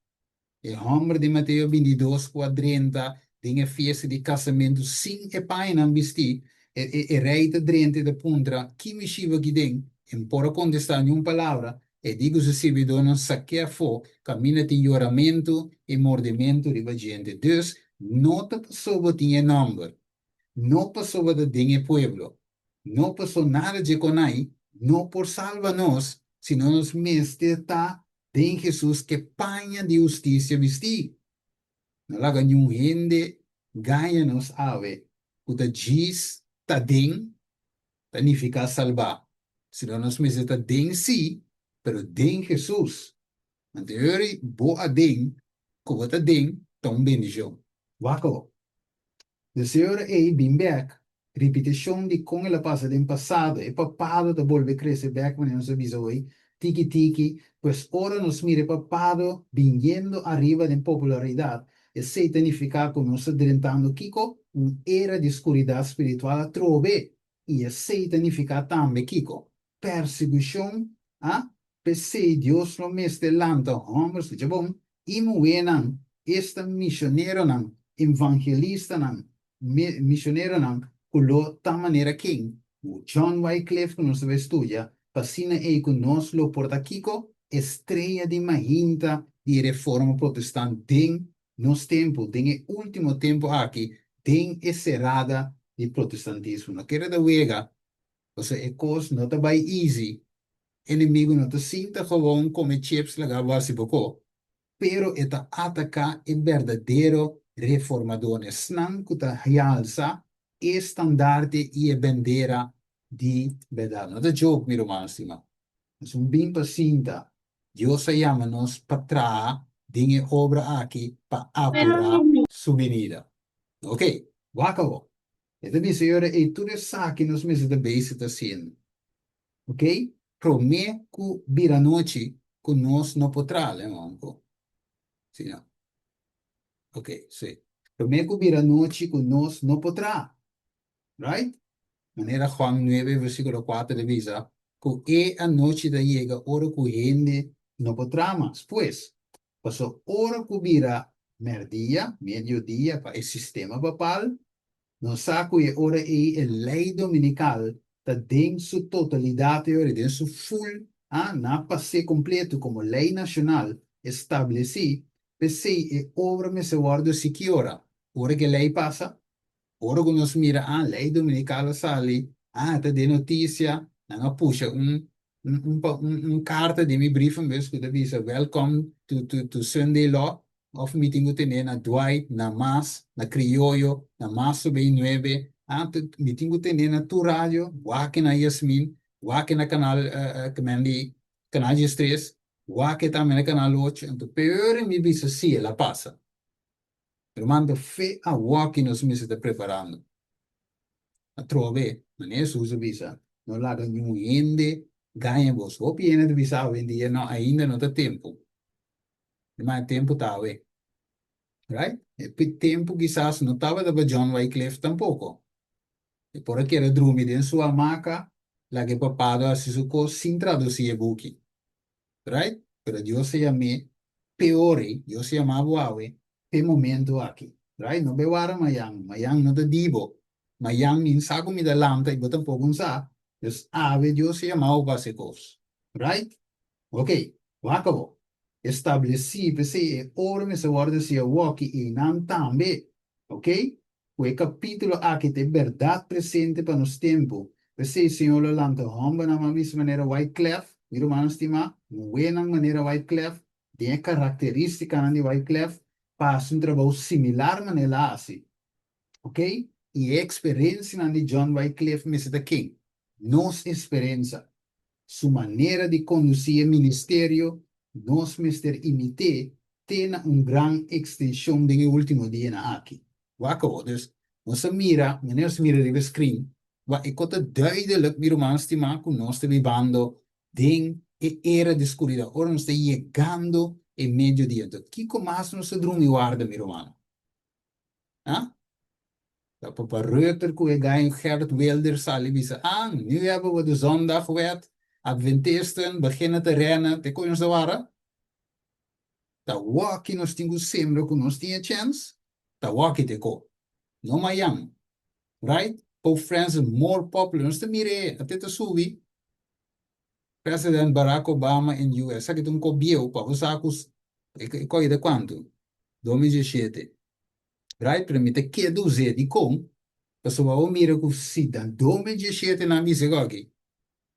E hòmber di Mateo 22 ku a drenta den e fiesta di kasamentu sin e pañanan bistí, e e e rei ta drenta i ta puntra, Ki mishiba aki den? E no por a kontestá niun palabra. E di ku su sirbidónan, Sak'é afó, kaminda tin yoramentu i mordementu riba djente. Dus, no ta pasobra bo tin e nòmber, no pasobra ta den e pueblo, no paso nada dje konai no por salba nos, sino nos mester ta den Hesus ke paña di hustisia bistí. No laga niun hende gaña nos awe ku ta djis ta den ta nifiká salbá, sino nos mester ta den sí, pero den Hesus. Anto yori bo aden ku bo ta den ta un bendishon. Wak awor. Desde e ora ei bin bek, ripitishon di kon el a pasa den pasado, e papado ta bolbe krese bek manera nos a bisa hoy, tiki tiki, pues ora nos mira e papado biniendo ariba den popularidat, esei ta nifiká ku nos ta drentando kiko? Un era di skuridat spiritual atrobe! I esei ta nifiká tambe kiko? Persigushon, a P'esei Dios lo mester lanta hòmber, skucha bon, i muhénan, esta misioneronan, evangelistanan, misioneronan ku lo ta manera ken? John Wycliffe ku nos ta bai studia, pa asina ei ku nos lo por ta kiko? E strea di mahinta di e Reforma Protestant den nos tempu, den e último tempu aki, den e serada di protestantismo. No kere ta wega, pasobra e kos no ta bai easy. Enemigu no ta sinta gewoon kome chips laga bo hasi boko, pero e ta ataká e berdadero reformadornan, esnan ku ta halsa e standarte i e bendera di bèrdat. No ta joke, mi ruman stimá. Nos un bin pa sinta. Dios a yama nos pa traha den e obra aki pa apurá su binida. Ok, wak awor. E ta bisa yora ei tur esaki nos mester ta bezig ta hasiendo. Ok, promé ku bira nochi ku nos no por traha le manko. Si no. Ok, si. Promé ku bira nochi ku nos no por traha. Right? Manera Juan nuebe versíkulo kuater ta bisa ku e anochi ta yega ora ku hende no por traha mas. Pues, pasobra ora ku bira mèrdia, mediodia, pa e sistema papal, Nos sa ku e ora ei e lei dominikal ta den su totalidat e ora ei, den su ful, a na pas'é kompleto komo lei nashonal establesí, p'esei e obra mester wòrdu hasi ki ora? Ora ku e lei pasa? Ora ku nos mira, a lei dominikal a sali, a ta den notisia, nan a pusha un un un un karta den mi brievenbus ku ta bisa welcome to to to Sunday law òf mi tin ku tene na Dwight, na Mas, na Krioyo, na Mas Sobei Nuebe, ah mi tin ku tene na tur radio, wak na Yasmin, wak na kanal Kemendi, kanal diestres, wak tambe na kanal ocho, anto peor mi bisa si el a pasa. Ruman ta fe awoki nos mester ta preparando. Atrobe, manera Hesus a bisa, no laga niun hende gaña boso. Hopi hende ta bisa awendia, no, ainda no ta tempu. Ma e tempu ta awe. Right? E tempu kisas no tabata pa John Wycliffe tampoko. E por a keda drumi den su hamaka, laga e papado hasi su kos sin tradusí e buki. Right? Pero Dios a yam'é peor ei, Dios a yama bo awe p'e momento aki. Right? No bai wara mayan, mayan no ta di bo. Mayan mi sa ku mi ta lanta i bo tampoko sa. Dus awe Dios a yama bo pa hasi kos. Right? Ok, wak abo. Establesí, p'esei e obra mester wòrdu hasi awoki i einan tambe. Ok? Ku e kapítulo aki ta e bèrdat presente pa nos tempu. P'esei Señor lo lanta hòmbernan mas bisa manera Wyclef, mi rumannan stimá, muhénan manera Wyclef, den e karakterístikanan di Wyclef, pa hasi un trabou similar manera el a hasi. Ok? I e eksperensianan di John Wyclef mester ta ken? Nos esperensa. Su manera di kondusí e ministerio nos mester imit'é te na un gran ekstenshon den e último dianan aki. Wak awor, dus nos a mira, manera nos a mira riba e screen, wak e ko ta duidelijk, mi ruman stimá, ku nos ta bibando den e era di skuridat, ora nos ta yegando e mediodia. Anto, kiko mas nos ta drumi warda, mi rumannan? Ah? Ta papa Rutte ku e gai Geert Wilders sali bisa, ah, nu hebben we de zondagwet, adventisten beginnen te rennen, te kon nos ta wara? Ta waki nos tin ku sembra ku nos tin e chèns? Ta wak te ko. No mayan. Right? Pope Francis more popular. Nos ta mira, ate ta subi. President Barack Obama in US. Aki un ko bieu pa usa ku e de kuantu? 2017. Right? Pero mi ta keda us'é di kon. Pasobra bo mira ku si den 2017 nan bisa aki,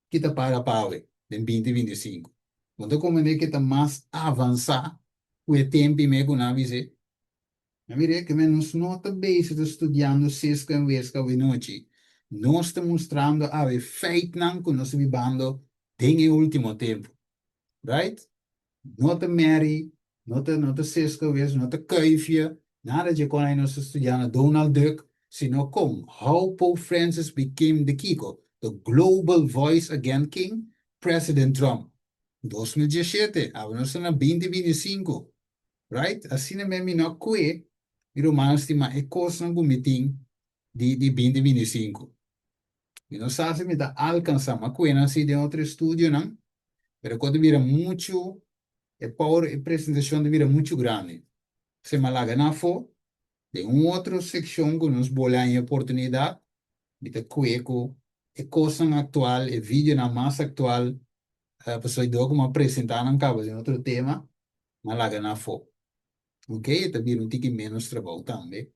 kita para pawe den 2025. Bo ta komprendé ku ta mas avansá ku e tempu mes ku nan bisa. Ma mira ku nos no ta bezig ta studiando Siska en Weska nochi. Nos ta mustrando awe feitnan ku nos ta bibando den e último tempu. Right? No ta Mary, no ta Siska Wes, no ta Kuifje, nada di kon nos ta studiando Donald Duck, sino kon How Pope Francis Became the Kiko, the Global Voice Against King, President Trump. 2017, awor nos ta na 2025. Right? Asina mes mi no kue, mi ruman stimá, e kosnan ku mi tin di 2025. Mi no sa si mi ta alkansá, ma kue nan si den otro estudionan, pero ku ta bira muchu, e power, e presentashon ta bira muchu grandi. Se m'a laga nan afó, den un otro sekshon ku nos bolbe haña oportunidat, mi ta kue ku e kosnan aktual, e videonan mas aktual, pasobra dor ku m'a presentá nan kaba den otro tema, m'a laga nan afó. Ok? Ta bira un tiki menos trabou tambe.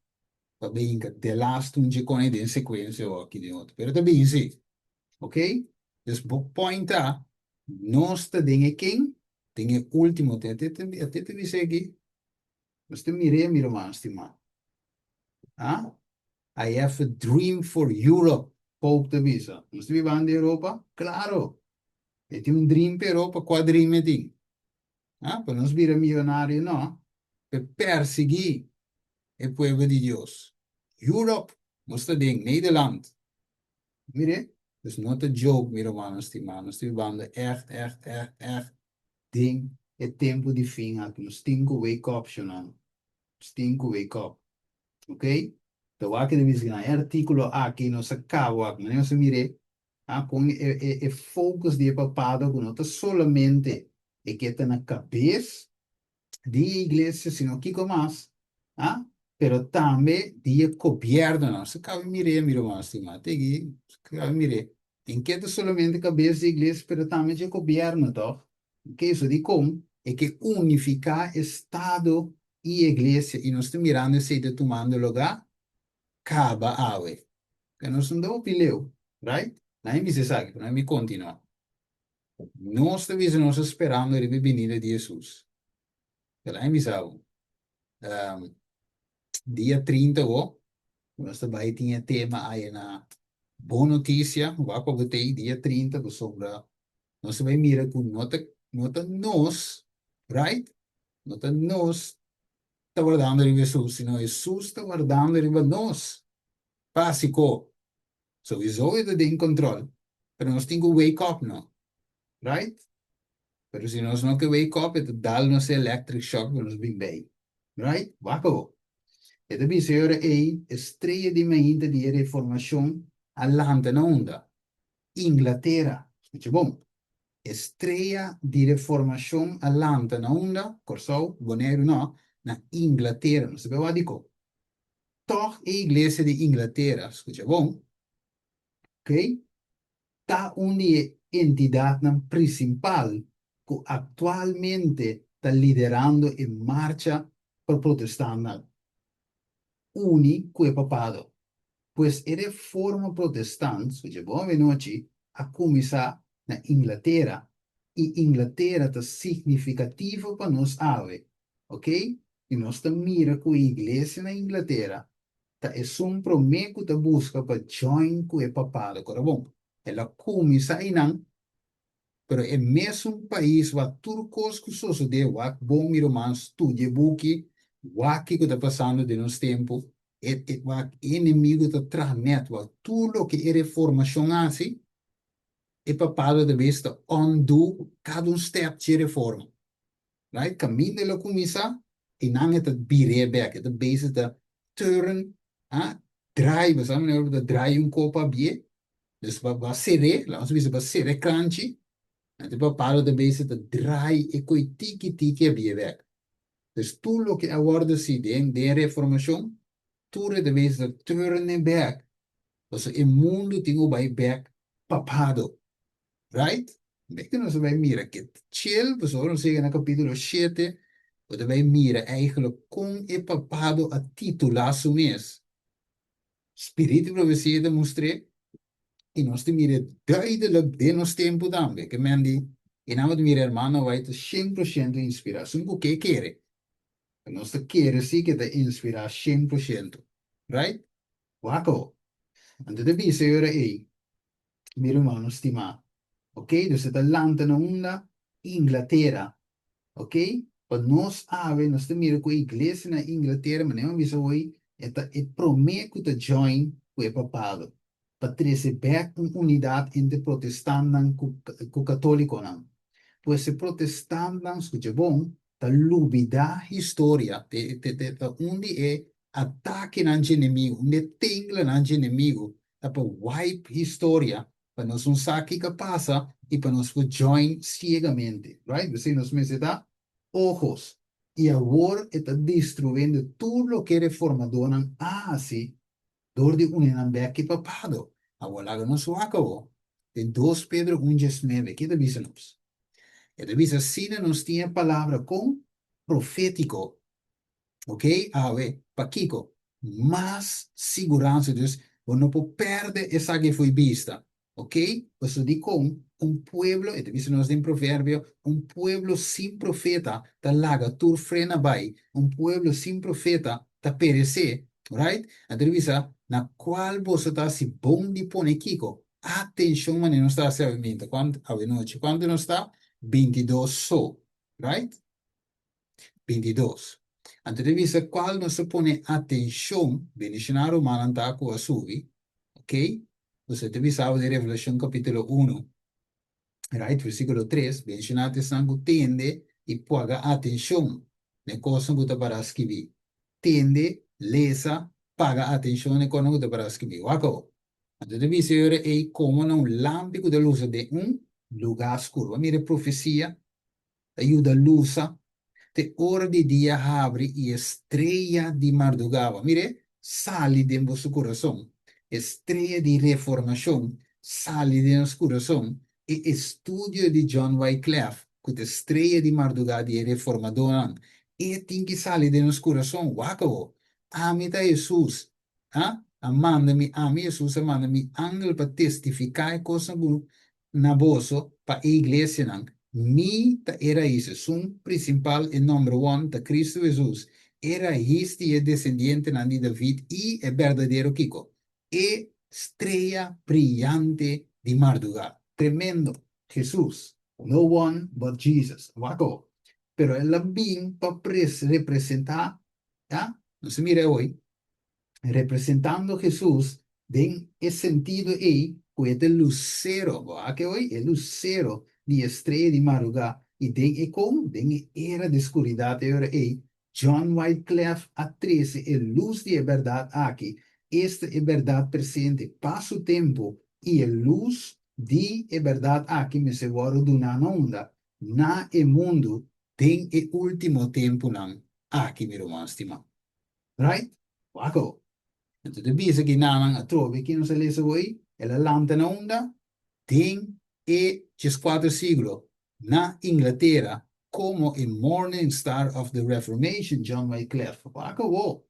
Pa bin de laatste un kon den sekuensia aki den otro. Pero ta bin si. Ok? Dus bo point ta, nos ta den e ken, den e último tempu. Ate te bisa aki. Nos ta mir'é, mi ruman stimá. Ah? I have a dream for Europe. Pope ta bisa. Nos ta bibando den Europa? Klaro. E tin un dream pa Europa, kua dream e tin? Ah, pa nos bira mionario, no. Pa persiguí e pueblo di Dios. Europe, nos ta den Nederland. Mira, dus no ta joke, mi ruman stimá. Nos ta bibando echt, echt, echt, echt den e tempu di fin aki. Nos tin ku wake up, shonan. Nos tin ku wake up. Ok? Anto, wak di bisa e artíkulo aki nos a kaba aki, mas nos mir'é, ah, ku e focus di papado ku no ta solamente e ke ta na kabes di iglesia, sino kiko mas, ah, pero tambe di gobièrnu. Nos kaba mir'é, mi ruman stimá. Tegi, kaba mir'é. En ke ta solamente kabes di iglesia, pero tambe di gobièrnu, toch? Ok, so di kon e ke unifiká Estado i iglesia i nos ta mirando esei ta tumando lugá kaba awe. Ku nos no ta hopi leu, right? Nan a bisa esaki, pero mi kontinuá. Nos ta bisa nos ta sperando riba e binida di Hesus. Pero a bisa dia 30 o, nos ta bai tin e tema ei na Bon Notisia, wak pa bo t'ei dia 30 pasobra nos ta bai mira ku no ta nos, right? No ta nos ta wardando riba Hesus, sino Hesus ta wardando riba nos. Básiko. Sowieso e ta den kontrol. Pero nos tin ku wake up, no? Right? Pero si nos no ke wake up, e ta dal nos electric shock ku nos bin bei. Right? Wak bo. E ta bisa ora ei, strea di mainta di reformashon a lanta na unda? Inglatera. Skucha bon. Strea di reformashon a lanta na unda? Kòrsou, Boneiru no, na Inglatera. No sabe wak dikon. Toch e iglesia di Inglatera, skucha bon, ok? Ta un di e entidatnan prinsipal ku aktualmente ta liderando e marcha pa protestantnan uni ku e papado. Pues e reforma protestant, skucha bon anochi, a kuminsá na Inglatera i Inglatera ta signifikativo pa nos awe, ok? I nos ta mira ku e iglesia na Inglatera ta esun promé ku ta buska pa join ku e papado. Kora bon, el a kuminsá einan, pero e mesun pais wak tur kos ku sosodé, wak bon mi ruman studia buki, wak kiko ta pasando den nos tempu, e wak enemigu ta traha nèt, wak tur loke e reformashon hasi, e papado ta bes ta undo kada un step dje reforma. Right? Kaminda el a kuminsá, einan e ta bir'é bèk, e ta bezig ta turn, ah, draai, bo sa manera bo ta draai un kopa bié, dus bo a ser'é, laga nos bisa bo a sera e kranchi, anto e papado ta bezig ta draai e koi tiki tiki a bié bèk. Dus tur loke a wòrdu hasi den reformashon. Tur e ta bisa turn e bek. Pasobra e mundu tin ku bai bek papado. Right? Bek ku nos a bai mira ke chill, pasobra ora nos yega na kapítulo shete, bo ta bai mira eigenlijk kon e papado a titulá su mes. Spiritu di profesia ta mustr'é i nos ta mir'é duidelijk den nos tempu tambe. Ke men di, i nan bo ta mira hermano White ta 100% inspirá. Esun ku ke kere. Nos ta kere si ke ta inspirá 100%. Right? Wak awo. Anto ta bisa e ora ei, mi rumannan stimá, ok, nos ta lanta na unda? Inglatera. Ok, pa nos awe nos ta mira ku e iglesia na Inglatera, manera mi a bisa hoy, e ta e promé ku ta join ku e papado pa trese bèk un unidat entre protestantnan ku katólikonan. Pues e protestantnan, skucha bon, ta lubidá historia, ta un di e atakenan dje enemigu, un di e tenglanan dje enemigu ta pa wipe historia pa nos no sa kiko a pasa i pa nos por join ciegamente, right? P'esei nos mester ta ojos. I awor e ta destruyendo tur loke reformadornan a hasi dor di uni nan bek ki papado. Awor laga nos wak awor den Dos Pedro un 19, ki ta bisa nos? E ta bisa asina nos tin e palabra kon profétiko. Ok, awe, pakiko? Mas siguransa, dus bo no por perde esaki fo'i bista. Ok, pasobra dikon un pueblo, e ta bisa nos den Proverbio, un pueblo sin profeta ta laga tur frena bai, un pueblo sin profeta ta peresé, right? Anto e ta bisa, na kual boso ta hasi bon di pone kiko? Atenshon manera nos ta hasi awe minta, kuantu, awe nochi, kuantu nos ta? 22 so, right? 22. Anto ta bisa cual nos ta pone atencion, bendiciona rumannan ta cu a subi, ok? Nos ta bisa awe den Revelacion capitulo 1, right, versiculo 3, bendiciona ta esnan cu tende y poaga atencion na e cosnan cu ta para skibi. Tende, lesa, paga atencion na e cosnan cu ta para skibi. Wak awo. Anto ta bisa e ora ey como na un lampi cu ta lusa den un lugar scur. Bo a mira e profecia? Ta yuda lusa te ora di dia habri i e strea di mardugaba, mire, sali den boso kurason. E strea di reformashon sali den nos kurason. E estudio di John Wyclef, ku ta e strea di mardugá di e reformadónan, e tin ki sali den nos kurason. Wak awo, ami ta Hesus, a a manda mi, ami Hesus a manda mi angel pa testifiká e kosnan ku na boso pa e iglesianan, Mi ta e rais, esun principal, e number one, ta Cristo Jesus, e rais di e desendientenan di David i e berdadero kiko? E strea briyante di mardugá. Tremendo! Jesus. No one but Jesus. Wak awo. Pero el a bin pa representá, ya? Nos a mira awoy. Representando Hesus den e sentido ei ku e ta e lusero, bo a ke oi? E lusero di e strea di marugá i den e kon? Den e era di skuridat e ora ei, John Wyclef a trese e lus di e bèrdat aki, esta e bèrdat presente pa su tempu, i e lus di e bèrdat aki mester wòrdu duná na unda? Na e mundu den e último tempunan aki, mi ruman stimá. Right? Wak awo. Anto ta bisa ki nanan atrobe ki nos a lesa hoy, el a lanta na unda? Den e 14 siglo na Inglatera como e Morning Star of the Reformation, John Wyclef. Wak awo.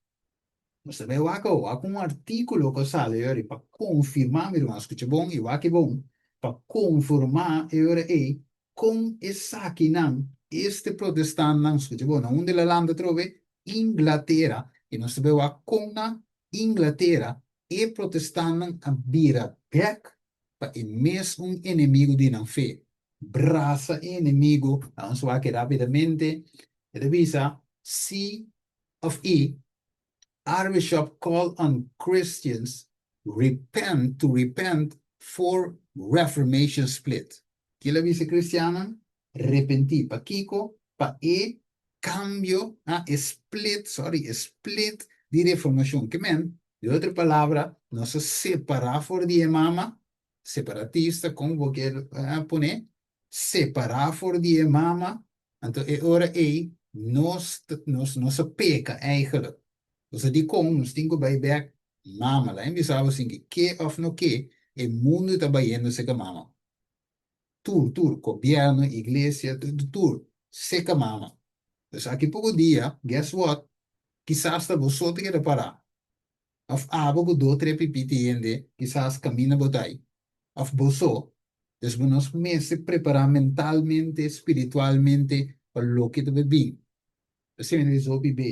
Nos ta bay wak awo. Wak un articulo cu a sali e ora ey pa confirma, mi ruman, scucha bon y wak e bon, pa conforma e ora ey Kon esakinan, este protestantnan, skucha bo, na unda el a lanta atrobe? Inglatera. I nos ta bai wak kon na Inglatera e protestantnan a bira bèk pa e mes un enemigu di nan fe. Brasa e enemigu. Nos wak rápidamente. E ta bisa, C of E, Archbishop call on Christians repent to repent for Reformation split. Kila bisa cristiannan? Repentí. Pakiko? Pa e cambio, ah, e split, sorry, e split di reformacion. Ke men, di otro palabra, nos a separa for di e mama, separatista, con bo kier pone, separa for di e mama, anto e ora ei nos nos nos a peka eigenlijk. Pasobra dikon nos tin ku bai bèk mama? Laga mi bisa bo sin ke ke òf no ke, e mundu ta bayendo seka mama. Tur, tur, gobièrnu, iglesia, tur, tur, seka mama. Dus aki poko dia, guess what? Kisas ta bo so ta keda pará. Òf abo ku do tre pipiti hende, kisas kaminda bo ta ei. Òf bo so. Dus bo nos mester prepará mentalmente, spiritualmente pa loke ta bai bin. P'esei mi ta bisa hopi be,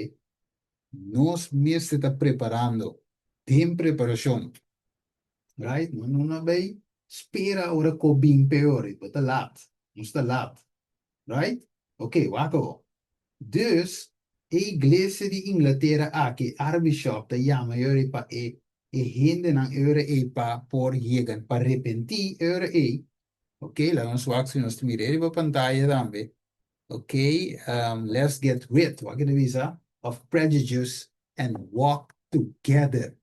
nos mester ta preparando, den preparashon. Right? No no no bay spera ora ko bin peor, bo ta laat. Nos ta laat. Right? Ok, wak awo. Dus, e iglesia di Inglatera aki, Archbishop ta yama e ora ei pa e e hendenan e ora ei pa por yega pa repentí e ora ei. Ok, laga nos wak si nos ta mira e riba pantaya tambe. Ok, let's get rid, wak e ta bisa, of prejudice and walk together.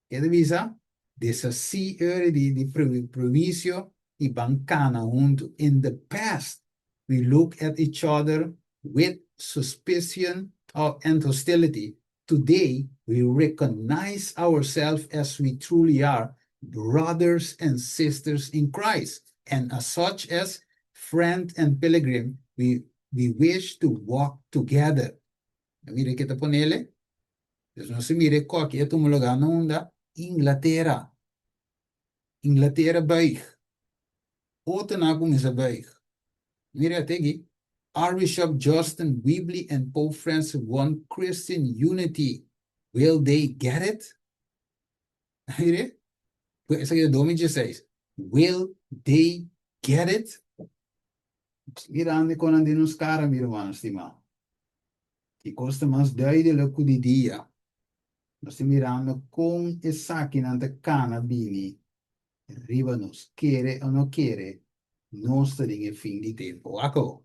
E ta bisa, Deshasí ora di di prehuisio i ban kana huntu. In the past, we look at each other with suspicion and hostility. Today, we recognize ourselves as we truly are, brothers and sisters in Christ, and as such as friend and pilgrim, we we wish to walk together. Mira ke ta ponele. Dus nos a mira e koki a tuma lugá na unda? Inglatera. Inglatera buig. Otronan a kuminsá buig. Mira e aki, Archbishop Justin Welby and Pope Francis want Christian unity. Will they get it? Mira, esaki ta 2016. Will they get it? Mirando kon nan den nos kara, mi rumannan stimá. E kos ta mas duidelik ku di dia. Nos ta mirando kon esakinan ta kana bini riba nos. Kere o no kere, nos ta den e fin di tempu. Wak awo.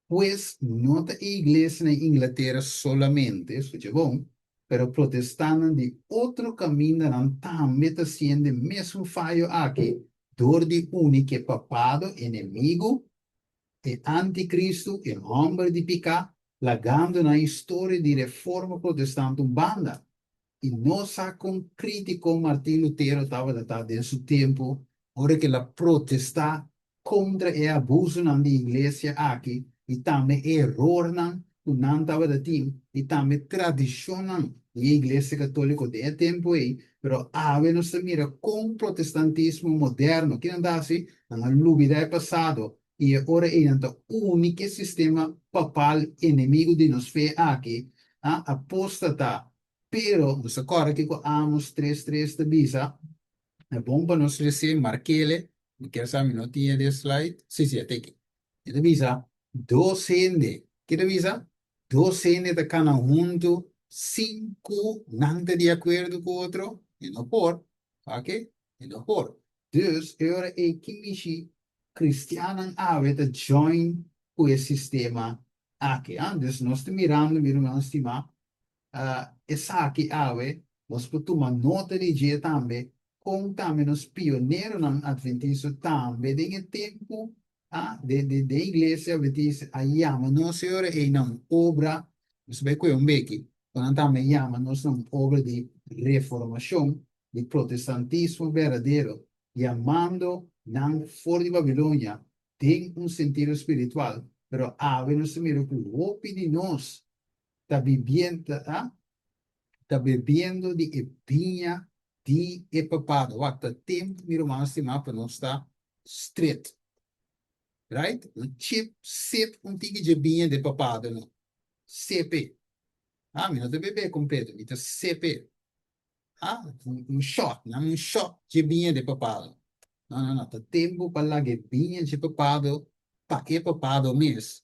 Pues, no ta e iglesia na Inglatera solamente, skucha bon, pero protestannan di otro kamindanan tambe ta siendo e mesun fayo aki dor di uni ku e papado enemigu, e anticristo, e hòmber di piká, lagando nan historia di Reforma Protestant un banda. I nos sa kon krítiko Martin Lutero tabata ta den su tempu ora ku el a protestá kontra e abusonan di iglesia aki i tambe e erornan ku nan tabata tin i tambe tradishonnan di e iglesia katóliko den e tempu ei. Pero awe nos ta mira kon protestantismo moderno, kinan ta hasi? Nan a lubidá e pasado i e ora ei nan ta uni ku e sistema papal enemigu di nos fe aki, a apóstata. Pero nos ta kòrda kiko Amos tres tres ta bisa, E bon pa nos recién markele, mi kier sa mi no tin e de slide, si si e ta aki. E ta bisa dos hende, ke ta bisa? Dos hende ta kana huntu sin ku nan ta di akuerdo ku otro? E no por, ok, e no por. Dus e ora ei ki mishi kristiannan awe ta join ku e sistema aki, ah? Dus nos ta mirando mi ruman stimá Esaki awe nos por tuma nota di dje tambe kon tambe nos pioneronan adventista tambe den e tempu den iglesia adventista a yama nos e ora ei na un obra, nos bai kohe un beki, ku nan tambe yama nos na un obra di reformashon di protestantismo berdadero, yamando nan for di Babilonia den un sentido spiritual, pero awe nos ta mira ku hopi di nos ta bibiendo, ta, ta bebiendo di e biña di e papado. Wak, ta tempu, mi ruman stimá, pa nos ta stret. Right? Un chip, sip un tiki dje biña di e papado no. Sip e. Ah, mi no ta bebé kompleto, mi ta sip e. Ah, un shot, nan un shot dje biña di e papado. No, no, no, ta tempu pa laga e biña dje papado pa e papado mes.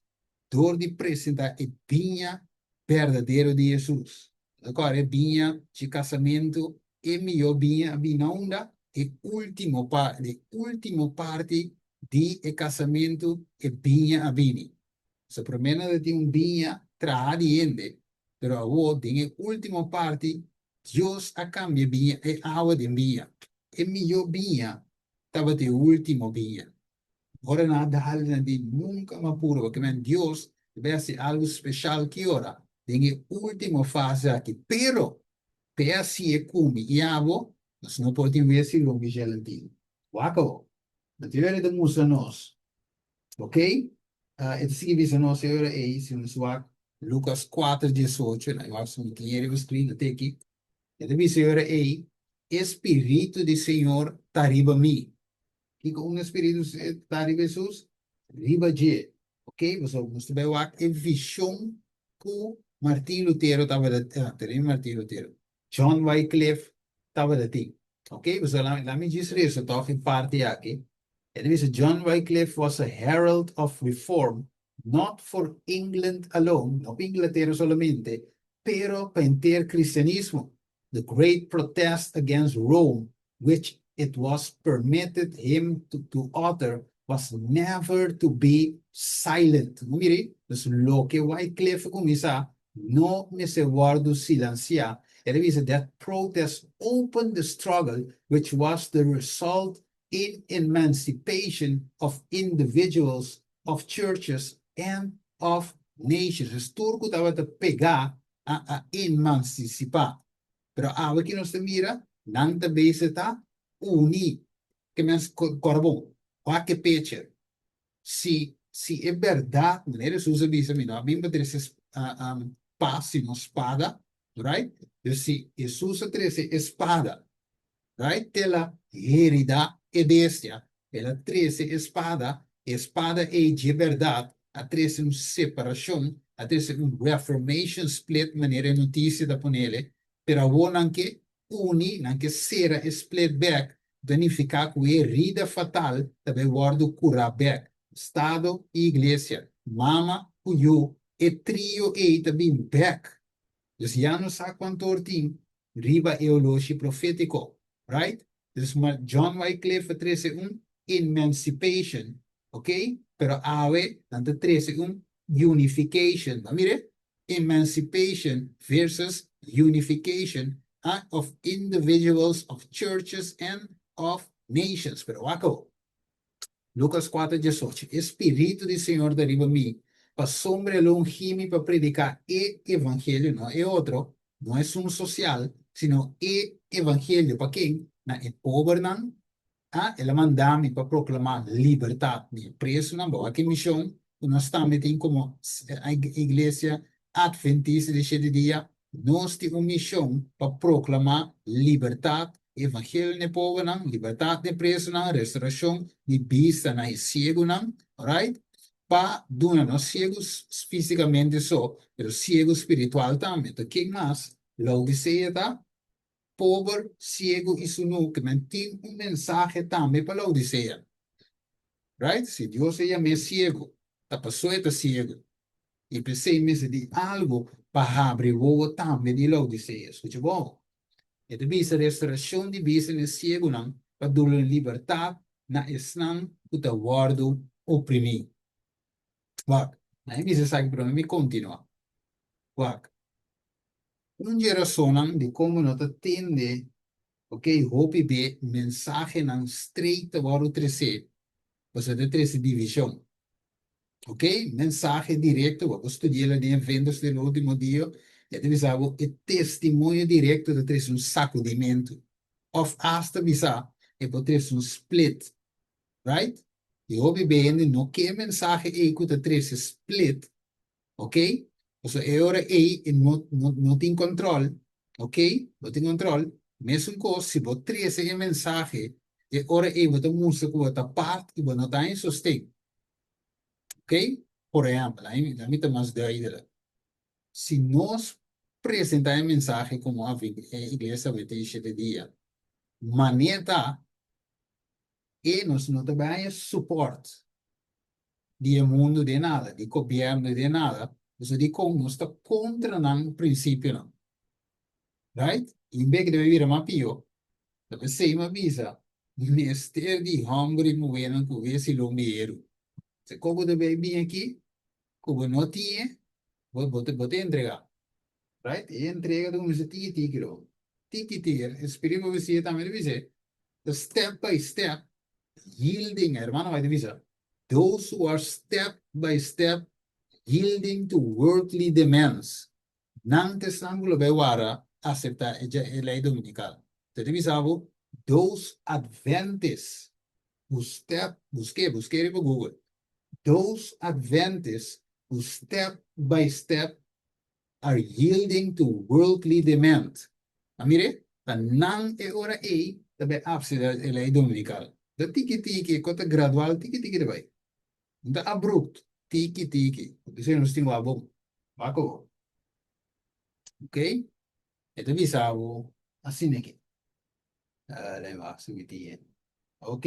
Dor di presentá e biña berdadero di Hesus. Bo ta kòrda e biña dje kasamentu? E mihó biña a bini na unda? E último pa e último parti di e kasamentu e biña a bini. So promé nan ta tin un biña traha di hende, pero awor den e último parti Dios a kambia e biña e awa den biña. E mihó biña tabata e último biña. Ora nan a dal nan di nunka mas puru, pasobra men Dios ta bai hasi algu speshal ki ora? Den e último fase aki. Pero, p'e hasié ku mi i abo, nos no por tin wes i lombi gelatino. Wak awor. Anto e ora e ta mustra nos. Ok? E ta sigui bisa nos e ora ei, si nos wak Lukas kuater diesocho, nan wak si mi tin e riba screen, ta teki. E ta bisa e ora ei, E spiritu di Señor ta riba mi. Kiko un espiritu ta riba Hesus? Riba dje. Ok, pasobra nos ta bai wak e vishon ku Martin Lutero tabata, tene Martin Lutero, John Wycliffe tabata tin. Ok, pasobra laat mi djis resa tòg e parti aki. E ta bisa, John Wycliffe was a herald of reform, not for England alone, no pa Inglatera solamente, pero pa henter cristianismo. The great protest against Rome which it was permitted him to utter was never to be silent. Bo mira ei? Dus loke Wycliffe a kuminsá no mester wòrdu silansiá. El a bisa, That protest opened the struggle which was the result in emancipation of individuals, of churches and of nations. Dus tur ku tabata pegá a emansisipá. Pero awe ki nos ta mira, nan ta bezig ta uni. Ke mens kòrda bon, wak e pecher. Si si e bèrdat, manera Hesus a bisa, mi no a bin pa trese pas sino spada, right? Dus si Hesus a trese e spada, right, te el a heridá e bestia, el a trese e spada, e spada ei dje bèrdat a trese un separashon, a trese un reformation split manera e notisia ta ponele, pero awor nan ke uni, nan ke sera e split bèk, ku ta nifiká ku e herida fatal ta bai wòrdu kurá bèk. Estado i Iglesia, mama ku yu, e trio ei ta bin bèk. Dus ya no sa kuantor tin riba e oloshi profétiko, right? Dus ma John Wycliffe a trese un emancipation, ok? Pero awe nan ta trese un unification. Bo a mira? Emancipation versus unification of individuals, of churches and of nations. Pero wak awor. Lukas kuater diesocho, E Spiritu di Señor ta riba mi, pasobra el a ungí mi pa prediká e evangelio, no e otro, no esun sosial, sino e evangelio. Pa ken? Na e pobernan. A El a manda mi pa proklamá libertat di e presonan. Bo wak e mishon ku nos tambe tin komo Iglesia Atventista di Shete Dia? Nos tin un mishon pa proklamá libertat, evangelio na e pobernan, libertat na e presonan, restaurashon di bista na e siegunan, alright? Pa duna no siegu físikamente so, pero siegu spiritual tambe. Ta ken mas Laodisea ta? Pober, siegu i sunú, ke men tin un mensahe tambe pa Laodisea. Right? Si Dios a yam'é siegu, ta paso e ta siegu. I p'esei mester di algu pa habri wowo tambe di Laodisea. Skucha bon. E ta bisa restaurashon di bista na e siegunan pa duna libertat na esnan ku ta wòrdu oprimí. Wak, nan e bisa esaki promé mi kontinuá. Wak, un dje rasonnan di kon bo no ta tende, ok, hopi be mensahenan straight ta wòrdu tresé, pasobra ta trese divishon. Ok, mensahe directo, bo por studia la den Eventos del Ultimo Dia, e ta bisa bo e testimonio directo ta trece un sacudimento, of hasta bisa e por trece un split, right? Y hopi be hende no ke e mensahe ey cu ta trece split, ok? Pasobra e ora ey e no no no tin control, ok? No tin control, mesun cos si bo trece e mensahe, e ora ey bo ta mustra cu bo ta part y bo no ta en sosten. Ok? Por ehèmpel, a mi ta mas duidelijk. Si nos presentá e mensahe komo e Iglesia Adventista Shete Dia, manera ta e nos no ta bai haña supòrt di e mundu den nada, di gobièrnu den nada, pasobra dikon nos ta kontra nan prinsipionan. Right? I un bek debe bira mas pió. Ta p'esei mi a bisa, mester di hòmber i muhénan ku wes i lombi heru. Se kon bo ta bai bin aki ku bo no tin e, bo bo ta bo ta entregá. Right? E entrega ta kuminsá tiki tiki lo. Tiki tiki. E spiritu profesia tambe ta bis'é, ta step by step yielding, e hermano White ta bisa, those who are step by step yielding to worldly demands. Nan ta esnan ku lo bai wara aseptá e lei dominikal. Ta ta bisa bo, those Adventists who step, busk'é, busk'é riba Google, those Adventists who step by step are yielding to worldly demand. A mir'é? Ta nan e ora ei ta bai apseptá e lei dominikal. Ta tiki tiki, e kos ta gradual, tiki tiki ta bai. No ta abrupt, tiki tiki. P'esei nos tin wak bon. Wak awor. Ok? E ta bisa bo asina aki. Lei wak si mi tin e. Ok.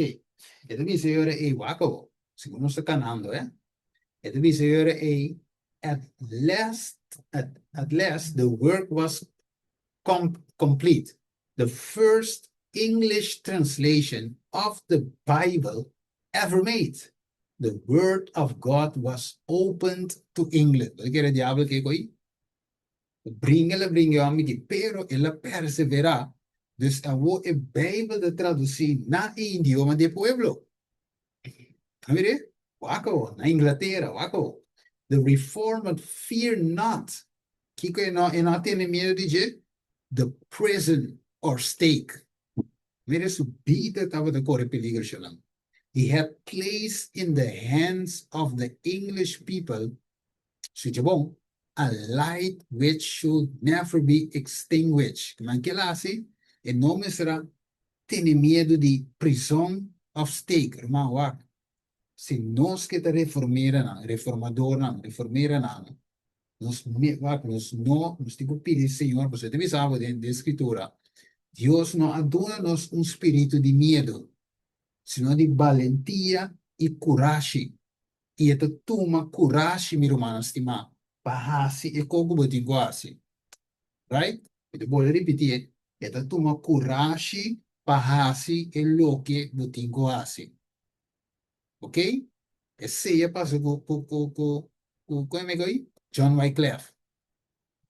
E ta bisa e ora ei, wak awor. Segun nos ta kanando, eh. E ta bisa e ora ei, At last, at, at last the work was complete. The first English translation of the Bible ever made. The word of God was opened to England. Bo ta kere diabel ke ko'i? Bringa el a bringa e hòmber aki, pero el a perseverá. Dus awor e Bijbel ta tradusí na e idioma di e pueblo. A mir'é? Wak awor, na Inglatera, wak awor. The Reformed fear not. Kiko e no, e no a tene miedu di dje? The prison or stake. Mira su bida tabata kore peligro shalan. He had placed in the hands of the English people, scucha bon, a light which should never be extinguished. Kiman ke el hasi? E no mester a tene miedu di prison of stake. Ruman, wak, si nos ke ta reformeranan, reformadornan, reformeranan, Nos me wak, nos no, nos tin ku pidi Señor, pasobra e ta bisa bo den den Skritura, Dios no a duna nos un spiritu di miedu, sino di balentia i kurashi. I e ta tuma kurashi, mi rumannan stimá, pa hasi e kos ku bo tin ku hasi. Right? Mi ta bolbe ripití e, e ta tuma kurashi pa hasi e loke bo tin ku hasi. Ok? Esei a pasa ku ku ku ku ku ku amigo ei? John Wyclef.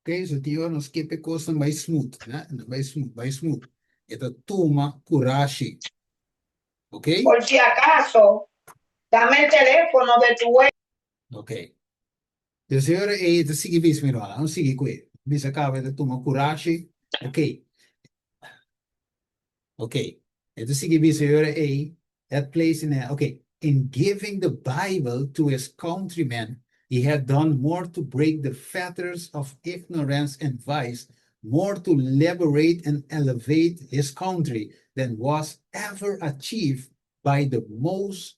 Ok, so tin ora nos ke pa e kosnan bai smooth, né? Nan bai smooth, bai smooth. E ta tuma kurashi. Ok? Por si acaso, dame el teléfono de tu ex. Ok. Dus e ora ei e ta sigui bisa mi ruman, nos sigui ku e. Bisa kaba e ta tuma kurashi. Ok. Ok, e ta sigui bisa e ora ei, that place in a, ok, in giving the Bible to his countrymen, he had done more to break the fetters of ignorance and vice, more to liberate and elevate his country than was ever achieved by the most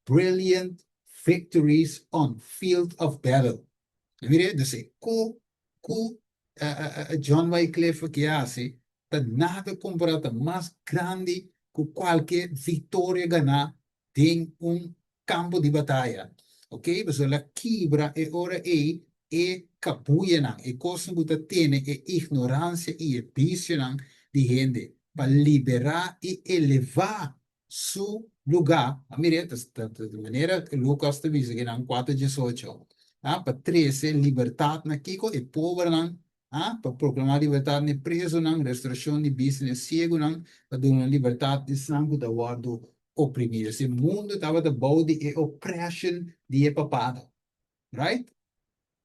brilliant victories on field of battle. Mira, dus e ku ku John Wycliffe ke hasi ta nada kompará, ta mas grandi ku kualke viktoria ganá den un kampo di bataya. Ok, pasobra el a kibra e ora ei e kabuyanan, e kosnan ku ta tene e ignoransia i e bisionan di hende, pa liberá i elevá su lugá, a mira, ta ta di manera Lucas ta bisa kinan kuater diesocho, a pa trese libertat na kiko? E pobernan, a pa proklamá libertat na e prezonan, restorashon di bista na e siegunan, pa duna libertat na esnan ku ta wòrdu oprimí. Esei mundu tabata bou di e oppression di e papado, right?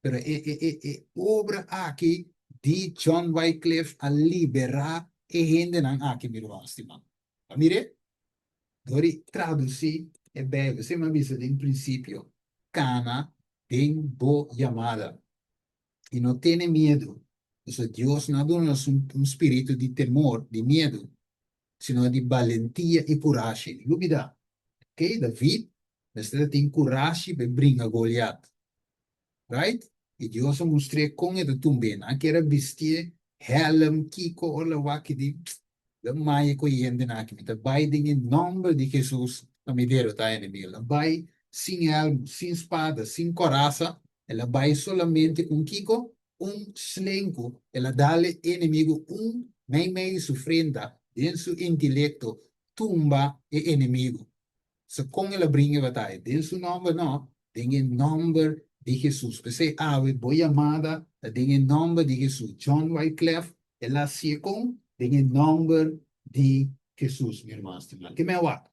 Pero e e e e obra aki di John Wycliffe a liberá e hendenan aki, mi ruman stimá. A mir'é? Dor di tradusí e Bijbel, esei mi a bisa den prinsipio, kana den bo yamada i no tene miedu, pasobra Dios no a duna nos un spiritu di temor, di miedu, sino di balentia i kurashi. Lubidá, ok, David mester a tin kurashi pa e bringa Goliat. Right? I Dios a mustr'é kon e ta tumb'é. Nan a kere bistié hèlm, kiko, ora lo wak di, Lo maya ku e hendenan aki. Mi ta bai den e nòmber di Hesus pa mi derotá e enemigu. El a bai sin hèlm, sin spada, sin korasa. El a bai solamente ku kiko? Un slenku. El a dal e enemigu un meimei di su frenta, den su intelekto, tumba e enemigu. Sa kon el a bringa e bataya? Den su nòmber? No, den e nòmber di Hesus. P'esei awe bo yamada ta den e nòmber di Hesus. John Wyclef el a hasié kon? Den e nòmber di Hesus, mi ruman stimá. Ke mi a wak?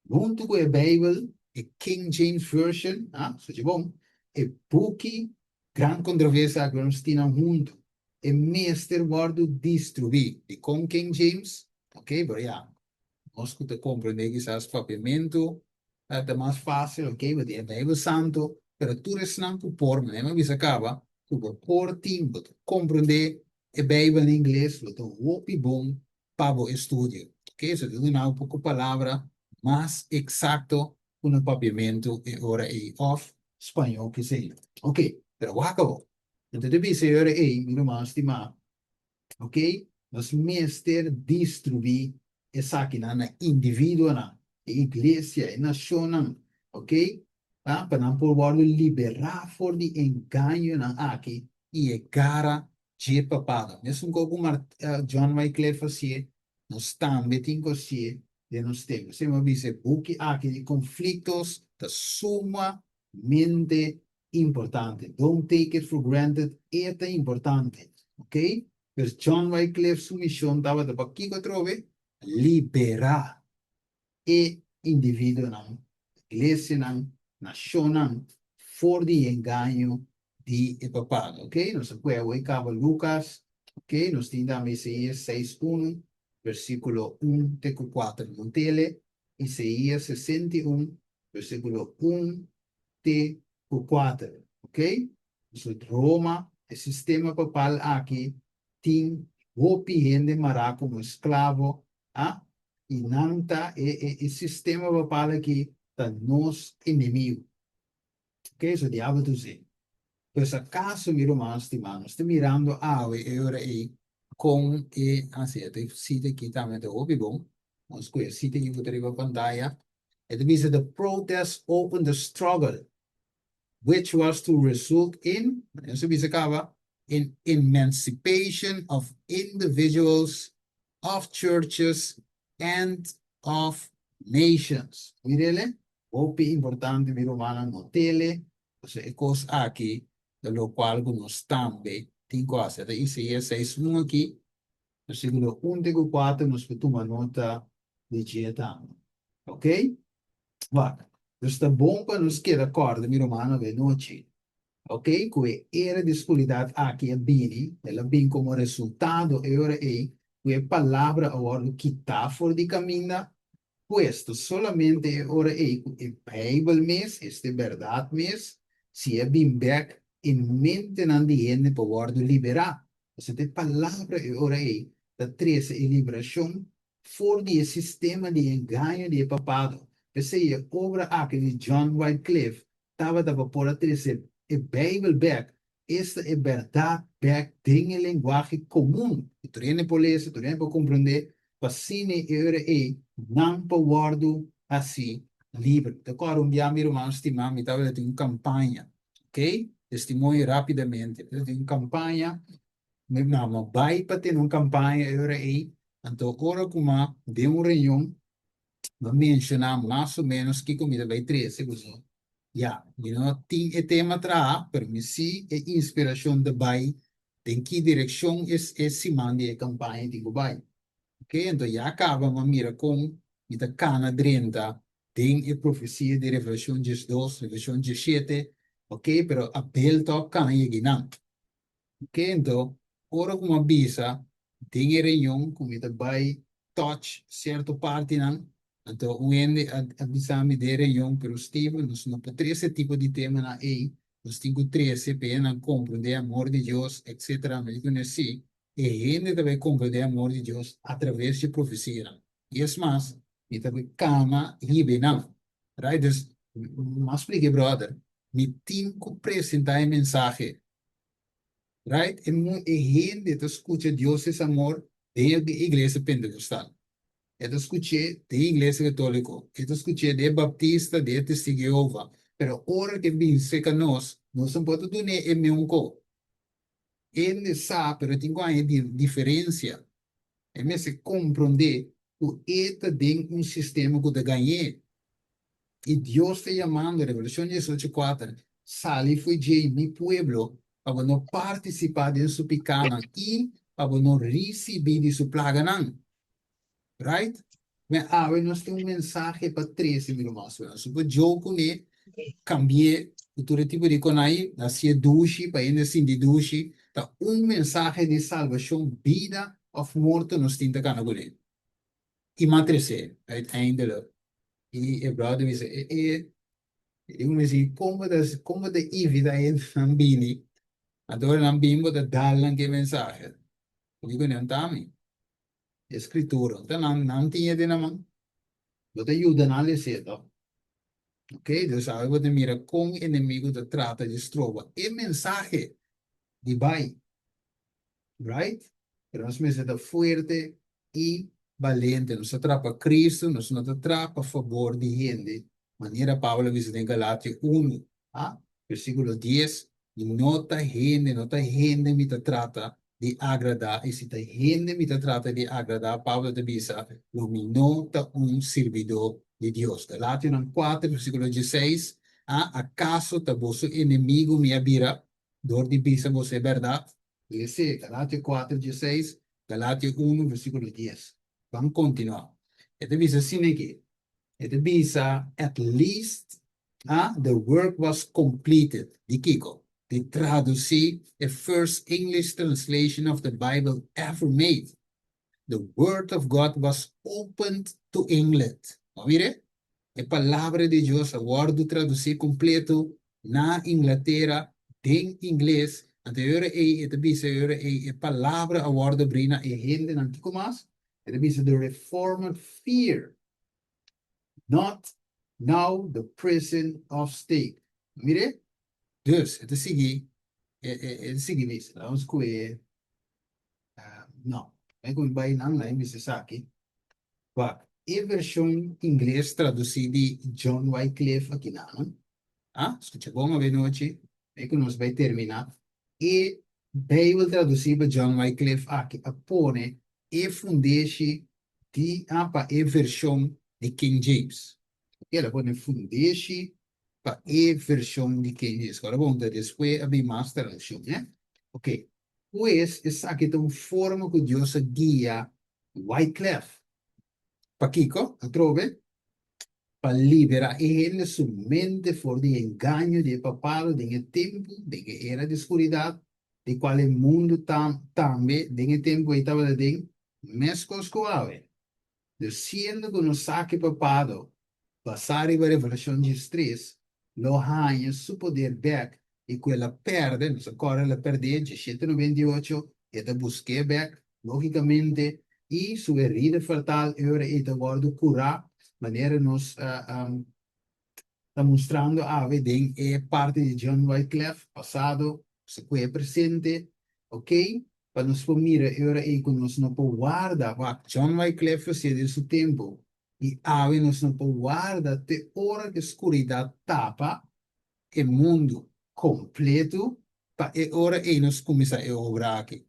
Huntu ku e Beibel, e King James Version, ah, skucha bon, e buki. Gran Kontroversia aki nos tin nan huntu. E mester wòrdu distruí. Dikon King James? Ok, pero ya, nos ku ta komprendé kisas papiamentu ta mas fásil, ok, bo tin e Beibel Santu, pero tur esnan ku por, manera mi a bisa kaba, ku bo por tin, bo ta komprendé e Beibel na ingles, lo ta hopi bon pa bo estudio. Ok, so ta duna bo poko palabra mas eksakto ku na papiamentu e ora ei òf spañó kisei. Ok, pero wak awor. Anto ta bisa e ora ei, mi ruman stimá, ok, nos mester distribuí esakinan na individuonan, e iglesia, e nashonnan, ok, pa nan por wòrdu liberá for di engañonan aki i e gara dje papado. Mesun kos ku John Wycliffe hasié, nos tambe tin ku hasié den nos tempu. Esei mi a bisa e buki aki di Conflictos ta sumamente importante. Don't take it for granted, e ta importante. Ok? Pues John Wycliffe su mishon tabata pa kiko atrobe? Liberá e individuonan, iglesianan, nashonnan for di e engaño di e papado. Ok, nos a kue awor kaba Lucas, ok, nos tin tambe Isaías seis unu, versíkulo un te ku kuater. Montele Isaías 61, versíkulo un te ku kuater. Ok, so Roma, e sistema papal aki tin hopi hende mará komo esklavo, a i nan ta e e e sistema papal aki ta nos enemigu. Ok, so diabel ta us'é. Pues akaso, mi ruman stimá, nos ta mirando awe e ora ei kon e, a si, e ta sita aki tambe ta hopi bon. Nos ku e sita aki ku ta riba pantaya. E ta bisa, The protest opened the struggle which was to result in, nos a bisa kaba, in emancipation of individuals, of churches and of nations. Mirele, hopi importante mi rumannan, notele, pasobra e kos aki ta lokual ku nos tambe tin ku hasi. Ta Isaías seis un aki, versíkulo un te ku kuater, nos por tuma nota di dje tambe. Ok? Wak, dus ta bon pa nos keda kòrda, mi rumannan, awe nochi, ok, ku e era di skuridat aki a bini, el a bin komo resultado e ora ei ku e Palabra a wòrdu kitá for di kaminda, pues ta solamente e ora ei ku e Beibel mes, esta e bèrdat mes, si a bin bèk e mentenan di hende por wòrdu liberá. Pasobra ta e Palabra e ora ei ta trese e liberashon for di e sistema di engaño di e papado. P'esei e obra aki di John Wycliffe tabata pa por a trese e Beibel bèk, esta e bèrdat bèk den e lenguahe komun, ku tur hende por lesa, tur hende por komprondé, pa asina e ora ei nan por wòrdu hasí liber. Mi ta kòrda un bia mi ruman stimá, mi tabata tin un kampaña, ok, testimonio rápidamente, mi tabata tin un kampaña Mi mama bai pa tene un kampaña e ora ei, anto ora ku m'a den un reunion, m'a menshoná mas o ménos kiko mi ta bai trese ku so. Ya, mi no tin e tema traha, pero mi si e inspirashon ta bai den ki direkshon e e siman di e kampaña tin ku bai. Oke, anto ya kaba m'a mira kon mi ta kana drenta den e profesia di Revelashon diesdos, Revelashon diesshete, oke, pero Abel tòg kana yega einan. Oké, anto, ora ku mi a bisa den e reunion ku mi ta bai touch sierto partinan, anto un hende a a bisa mi den e reunion, pero Steven, nos no por trese e tipo di temanan ei, nos tin ku trese pa e hendenan komprendé amor di Dios, etcetera. Mi di kuné, sí, e hende ta bai komprendé amor di Dios atraves di e profesianan. I es mas, mi ta bai kama hiba nan. Right? Dus, mi a splika e bròder, mi tin ku presentá e mensahe. Right? E mu e hende ta skucha Dios es amor den e iglesia pentecostal. E ta skuch'é den e iglesia católico. E ta skuch'é den e baptista, den e testigo Jehova. Pero ora ke bin serka nos, nos no por ta dun'é e meun ko. Hende sa, pero e tin ku haña di diferensia. E mester komprondé ku e ta den un sistema ku ta gañ'é. I Dios ta yamando, Revelashon diesocho kuater, Sali fo'i djei, mi pueblo, pa bo no partisipá den su pikánan i pa bo no risibí di su plaganan. Right? Men awe nos tin un mensahe pa trese, mi ruman. So nos por joke kuné, kambi'é. Ku tur e tipo di konai, hasié dushi pa hende sinti dushi, ta un mensahe di salbashon, bida òf morto nos tin ta kana kuné. I m'a tres'é uiteindelijk. I e bròder bisa, e e, e di ku mi si, kon bo ta kon bo ta invitá hendenan bini? Anto ora nan bini bo ta dal nan ku e mensahe. Mi di ku nan ta mi. E skritura, ta nan nan tin e den nan man. Bo ta yuda nan les'é tòg. Ok, dus awe bo ta mira kon enemigu ta trata di stroba e mensahe di bai. Right? Pero nos mester ta fuerte i balente. Nos ta traha pa Cristo, nos no ta traha pa fabor di hende, manera Pablo a bisa den Galatio unu, a, versíkulo dies, Mi no ta hende, no ta hende mi ta trata di agradá, i si ta hende mi ta trata di agradá, Pablo ta bisa, lo mi no ta un sirbidó di Dios. Galationan kuater, versíkulo dieseis, A, akaso ta boso enemigu mi a bira dor di bisa boso e bèrdat? Lese Galatio kuater, dieseis, Galatio unu, versíkulo dies. Ban kontinuá. E ta bisa asina aki, e ta bisa, At least A The work was completed, di kiko? Di tradusí e first English translation of the Bible ever made. The word of God was opened to England. Bo a mira? E palabra di Dios a wòrdu tradusí kompleto na Inglatera den ingles. Anto e ora ei e ta bisa e ora ei e palabra a wòrdu abrí na e hendenan. Kiko mas? E ta bisa the reformer fear Not now the prison of state. Mire? Dus, e ta sigui, e, e, e ta sigui bisa. Laat ons koe, no, mi koe bai nan, laat mi bisa esaki. Wak, e vershon ingles tradusí di John Wycliffe akinan, ah, skucha bon awe nochi, mi ku nos bai terminá. E Beibel tradusí pa John Wycliffe aki a pone e fundeshi Di a pa e vershon di King James. El a pone fundeshi pa e vershon di King James. Ora bon ta despues a bin mas tradukshon, eh. Oke. Pues esaki ta un forma ku Dios a guia Wyclef. Pakiko? Atrobe, pa libera e hende su mente for di engaño di e papado den e tempu, den e era di skuridat, di kual e mundu ta tambe den e tempu ei tabata den, Meskos ku awe, dus siendo ku nos sa ki papado, basá riba Revelashon diestres, lo haña su poder bèk i ku el a pèrdè, nos a kòrda el a pèrdè 1798, e ta busk'é bèk, lógikamente, i su herida fatal e ora ei ta wòrdu kurá, manera nos ta mustrando awe den e parti di John Wyclef, pasado, sa ku e presente, ok, pa nos por mira e ora ei ku nos no por warda, wak, John Wyclef a siña den su tempu, i awe nos no por warda te ora ku e skuridat tapa e mundu kompletu pa e ora ei nos kuminsá e obra aki.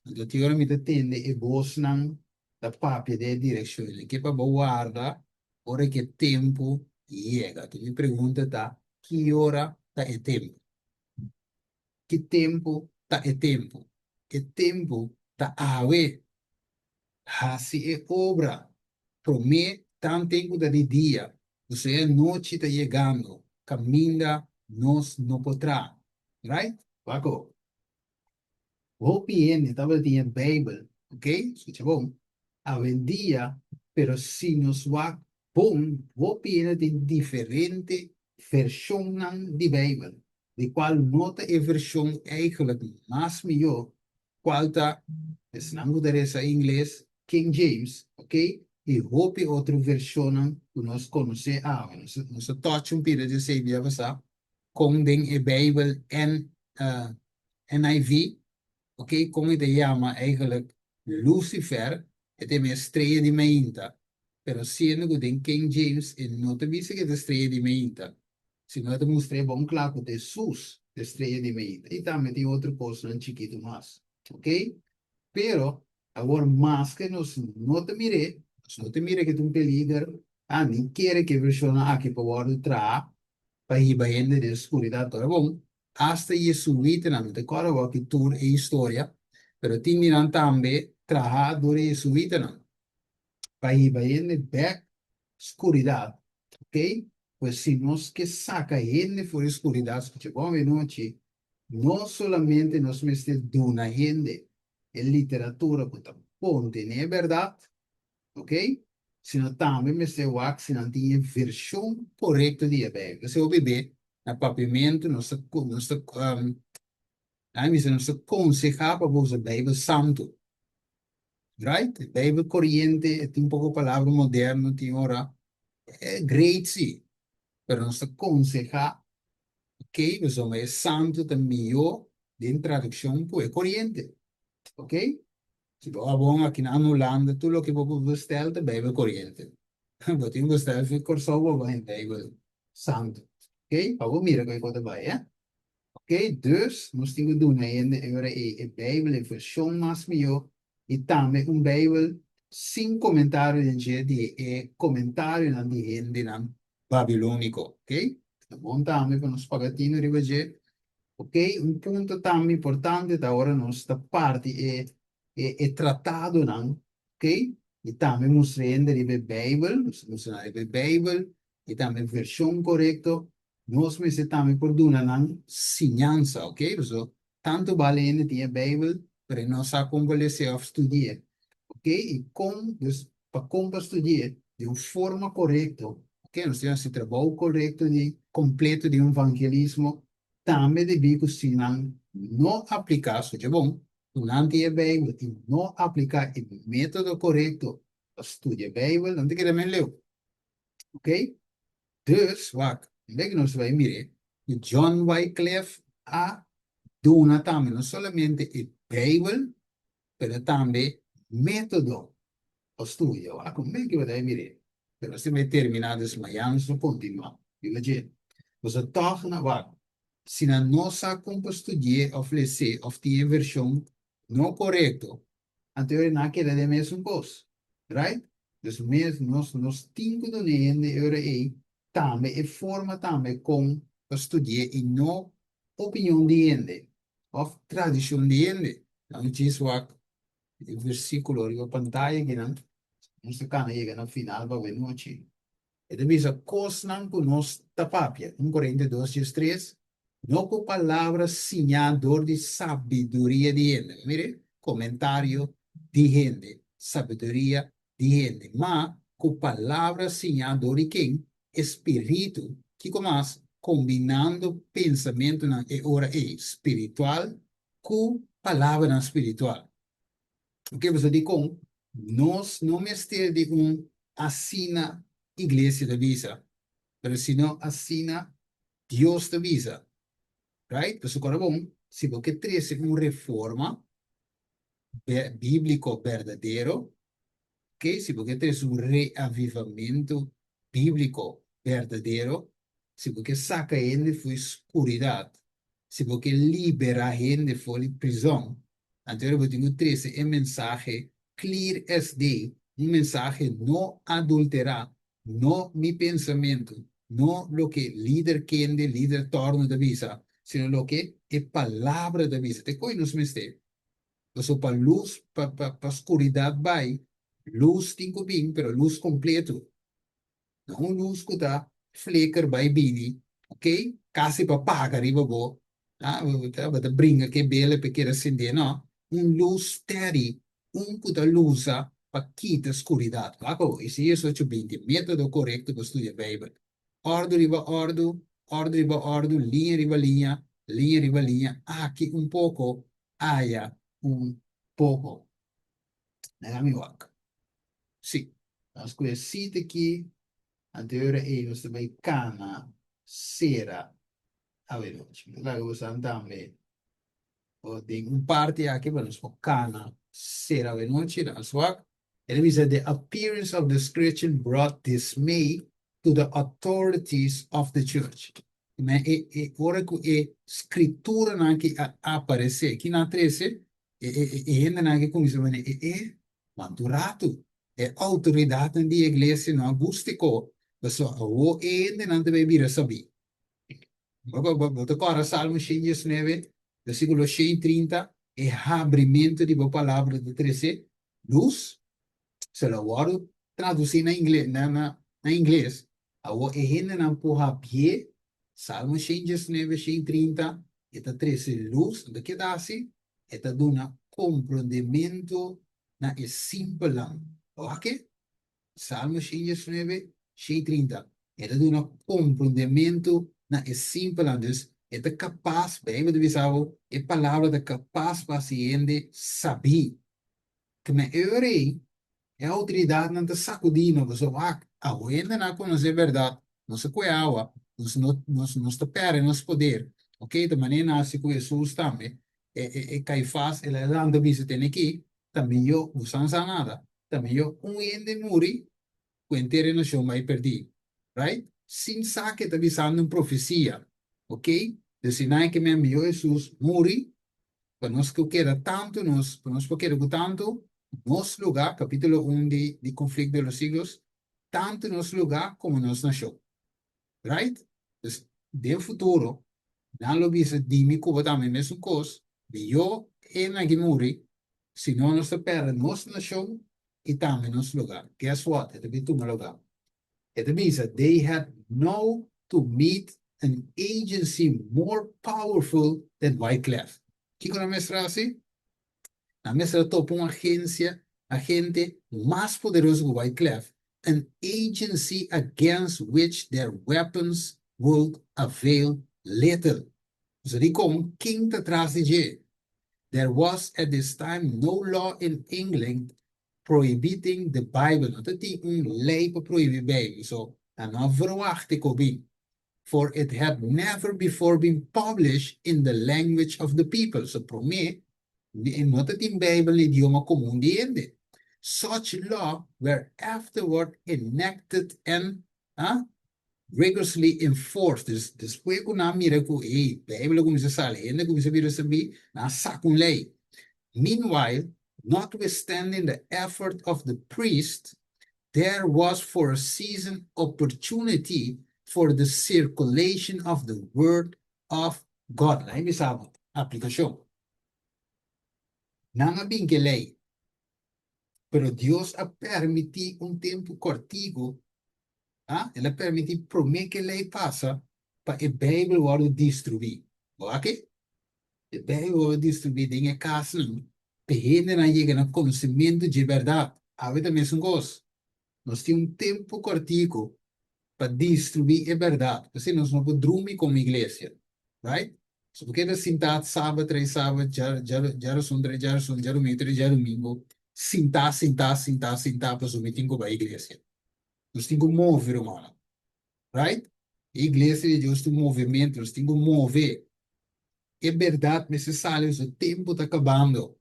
Anto tin ora mi ta tende e bosnan ta papia den e direkshon ei. Ke pa bo warda ora ku e tempu yega. Anto mi pregunta ta, ki ora ta e tempu? Ki tempu ta e tempu? E tempu ta awe. Hasi e obra promé tanten ku ta di dia, osea nochi ta yegando, kaminda nos no por traha. Right? Wak. Hopi hende tabatin e Bijbel, ok, skucha bon, awendia, pero si nos wak bon, hopi hende tin diferente vershonnan di Bijbel, di kual no ta e vershon eigenlijk mas mihó, kual ta esnan ku ta resa ingles, King James, ok, i hopi otro vershonnan ku nos konosé awe. Nos a touch un pida di esei bia pasá, kon den e Bijbel en NIV, ok, kon e ta yama eigenlijk Lucifer, e ta yama e strea di mainta, pero siendo ku den King James e no ta bisa ku e ta strea di mainta, sino e ta mustra e bon kla ku ta Hesus ta e strea di mainta, i tambe tin otro kosnan chikitu mas, ok. Pero awor maske nos no ta mir'é, nos no ta mira ku e ta un peliger, ah, ni kere ku e vershonnan aki por wòrdu traha pa hiba hende den skuridat. Ora bon, Asta yesuitanan, mi ta kòrda awor ki tur e historia, pero tin di nan tambe traha dor e yesuitanan pa hiba hende bèk skuridat, ok. Pues si nos ke saka hende for di skuridat, skucha bon avenochi, no solamente nos mester duna hende e literatura ku ta kontené e bèrdat, ok, sino tambe mester wak si nan tin e vershon korekto di e Beibel. P'esei hopi be na papiamentu nos ta nos ta nan bisa nos ta konsehá pa bo usa Beibel Santu. Right? E Beibel koriente e tin poko palabra moderno tin ora e great si, pero nos ta konsehá ok pasobra e santu ta mihó den tradukshon ku e koriente. Ok? Si bo a bon aki na Hulanda tur loke bo por bestel ta Beibel koriente. Bo tin bestel fi Kòrsou bo bai Beibel santu. Ok? Pa bo mira ku e kos ta bai eh. Ok, dus nos tin ku duna hende e ora ei e Beibel e vershon mas mihó i tambe un Beibel sin komentario den dje di e komentarionan di hendenan babilóniko. Ok, ta bon tambe pa nos paga tinu riba dje. Ok, un punto tambe importante ta ora nos ta parti e e tratadonan, ok, i tambe mustra hende riba e Beibel, nos ta mustra nan riba e Beibel i tambe e vershon korekto. Nos mester tambe por duna nan siñansa, ok? Pasobra tantu bal hende tin e Bijbel, pero e no sa kon pa les'é òf studi'é, ok? I kon, dus pa kon pa studi'é di un forma korekto, ok? Nos tin hasi trabou korekto di kompleto di un evangelismo, tambe debí ku si nan no apliká, skucha bon, ku nan tin e Bijbel i no apliká e método korekto pa studia Bijbel, nan ta keda men leu, ok? Dus, wak, unda ku nos bai mir'é ku John Wycliffe a duna tambe no solamente e Beibel, pero tambe método pa studia. Wak, unda ku bo ta bai mir'é. Pero nos tin bai terminá, dus mañana nos lo kontinuá riba dje. Pasobra tòg na, wak, si nan no sa kon pa studi'é òf les'é òf tin e vershon no korekto, Anto e ora nan a keda den mesun kos. Right? Dus mes nos nos tin ku duna hende e ora ei tambe e forma tambe kon pa studi'é i no opinion di hende òf tradishon di hende. Nan djis wak e versíkulo riba pantaya akinan. Nos ta kana yega na final pa awe nochi. E ta bisa kosnan ku nos ta papia, un Korintio dos dies tres, no ku palabra siñá dor di sabiduria di hende. Mire, komentario di hende, sabiduria di hende, ma ku palabra siñá dor di ken? E spiritu. Kiko mas? Kombinando pensamentunan e ora ei spiritual ku palabranan spiritual. Oke, pasobra dikon nos no mester di un asina iglesia ta bisa, pero sino asina Dios ta bisa. Right? Pasobra kòrda bon, si bo ke trese un reforma bíbliko berdadero, oke, si bo ke trese un reavivamentu bíbliko berdadero, si bo ke saka hende for di skuridat, si bo ke liberá hende for di prizòn, anto ora bo tin ku trese e mensahe clear as day, un mensahe no adulterá, no mi pensamentu, no loke lider kende, lider tòrno ta bisa, sino loke e Palabra ta bisa. Te koe nos mester. Pasobra pa lus, pa pa pa skuridat bai, lus tin ku bin, pero lus kompleto. No un lus ku ta flicker bai bini, ok, kasi pa paga riba bo, ah, bo ta bringa ku e bela pa e keda sendé, no, un lus steady, un ku ta lusa pa kita skuridat. Wak awor, Isaías ocho binti, método korekto pa studia Beibel. Òrdu riba òrdu, òrdu riba òrdu, liña riba liña, liña riba liña, aki un poko, aya un poko. Laga mi wak. Sí, nos ku e sita aki, anto e ora ei nos ta bai kana sera awe nochi. Mi ta laga bosan tambe den un parti aki pa nos por kana sera awe nochi. Nos wak. E ta bisa, The appearance of the scripture brought dismay to the authorities of the church. E, e ora ku e skrituranan aki a aparesé, ki nan a trese? E e e hendenan ke kuminsá bini e e wantu ratu e outoridatnan di iglesia no a gusta e ko, pasobra awor e hendenan ta bai bira sabí. Bo bo bo ta kòrda Salmo 119, versíkulo 130, E habrimentu di bo palabra ta trese lus, se lo wòrdu tradusí na ingle na na na ingles. Awor e hendenan por hapié, Salmo 119, 130, e ta trese lus, anto ke ta hasi? E ta duna komprondementu na e simpelnan. Wak? Salmo 119, 130, e ta duna komprondementu na e simpelnan. Dus, e ta kapas, Beibel ta bisa bo, e palabra ta kapas pa hasi hende sabí. Ke men e ora ei, e outoridatnan ta sakudí nos, pasobra wak, awe hende nan a konosé bèrdat, nos a kue awa, nos no, nos, nos ta pèrdè nos poder. Oké, ta manera nan hasi ku Hesus tambe. E, e, e Kaifas, el a lanta bisa, Tene aki, ta mihó, bo san sa nada, ta mihó un hende muri ku henter e nashon bai pèrdí. Right? Sin sa ke ta bisando un profesia. Oké? Dus si nan e ke men mihó Hesus muri, pa nos ku keda tantu nos, pa nos por keda ku tantu nos lugá, kapítulo un di di Conflicto de los Siglos, tantu nos lugá komo nos nashon. Right? Dus den futuro nan lo bisa di mi ku bo tambe mesun kos, mihó e nan ki muri, si no nos ta pèrdè nos nashon i tambe nos lugá. Guess what? E ta bin tuma lugá. E ta bisa, They had now to meet an agency more powerful than Wyclef. Kiko nan mester hasi? Nan mester a topa un agensia, agente, mas poderoso ku Wyclef, an agency against which their weapons would avail little. Pasobra dikon? Ken ta tras di dje? There was at this time no law in England prohibiting the Bible, no ta tin un lei pa prohibi Bijbel, so nan no a verwacht e kobi, for it had never before been published in the language of the people, so prome no ta tin Bijbel na idioma komun di hende. Such law were afterward enacted and rigorously enforced, dus despues ku nan a mira ku ey Bijbel a kuminsá sali, hende a kuminsá bira sabí, nan a saka un lei. Meanwhile, notwithstanding the effort of the priest, there was for a season opportunity for the circulation of the word of God. Laat mi bisa bo, aplikashon. Nan a bin ku e lei, pero Dios a permití un tempu kòrtiku. Ah, el a permití promé ku e lei pasa pa e Beibel wòrdu distribuí. Bo wak? E Beibel wòrdu distribuí den e kasnan pa e hendenan yega na konosementu dje bèrdat. Awe ta mesun kos. Nos tin un tempu kòrtiku pa distribuí e bèrdat. P'esei nos no por drumi komo iglesia. Right? So bo keda sintá sabat tras sabat, djarason tras djarason, djarumingu tras djarumingu, sintá, sintá, sintá, sintá pasobra mi tin ku bai iglesia. Nos tin ku move, rumannan. Right? E iglesia di Dios ta un movemento. Nos tin ku move. E bèrdat mester sali pasobra tempu ta kabando.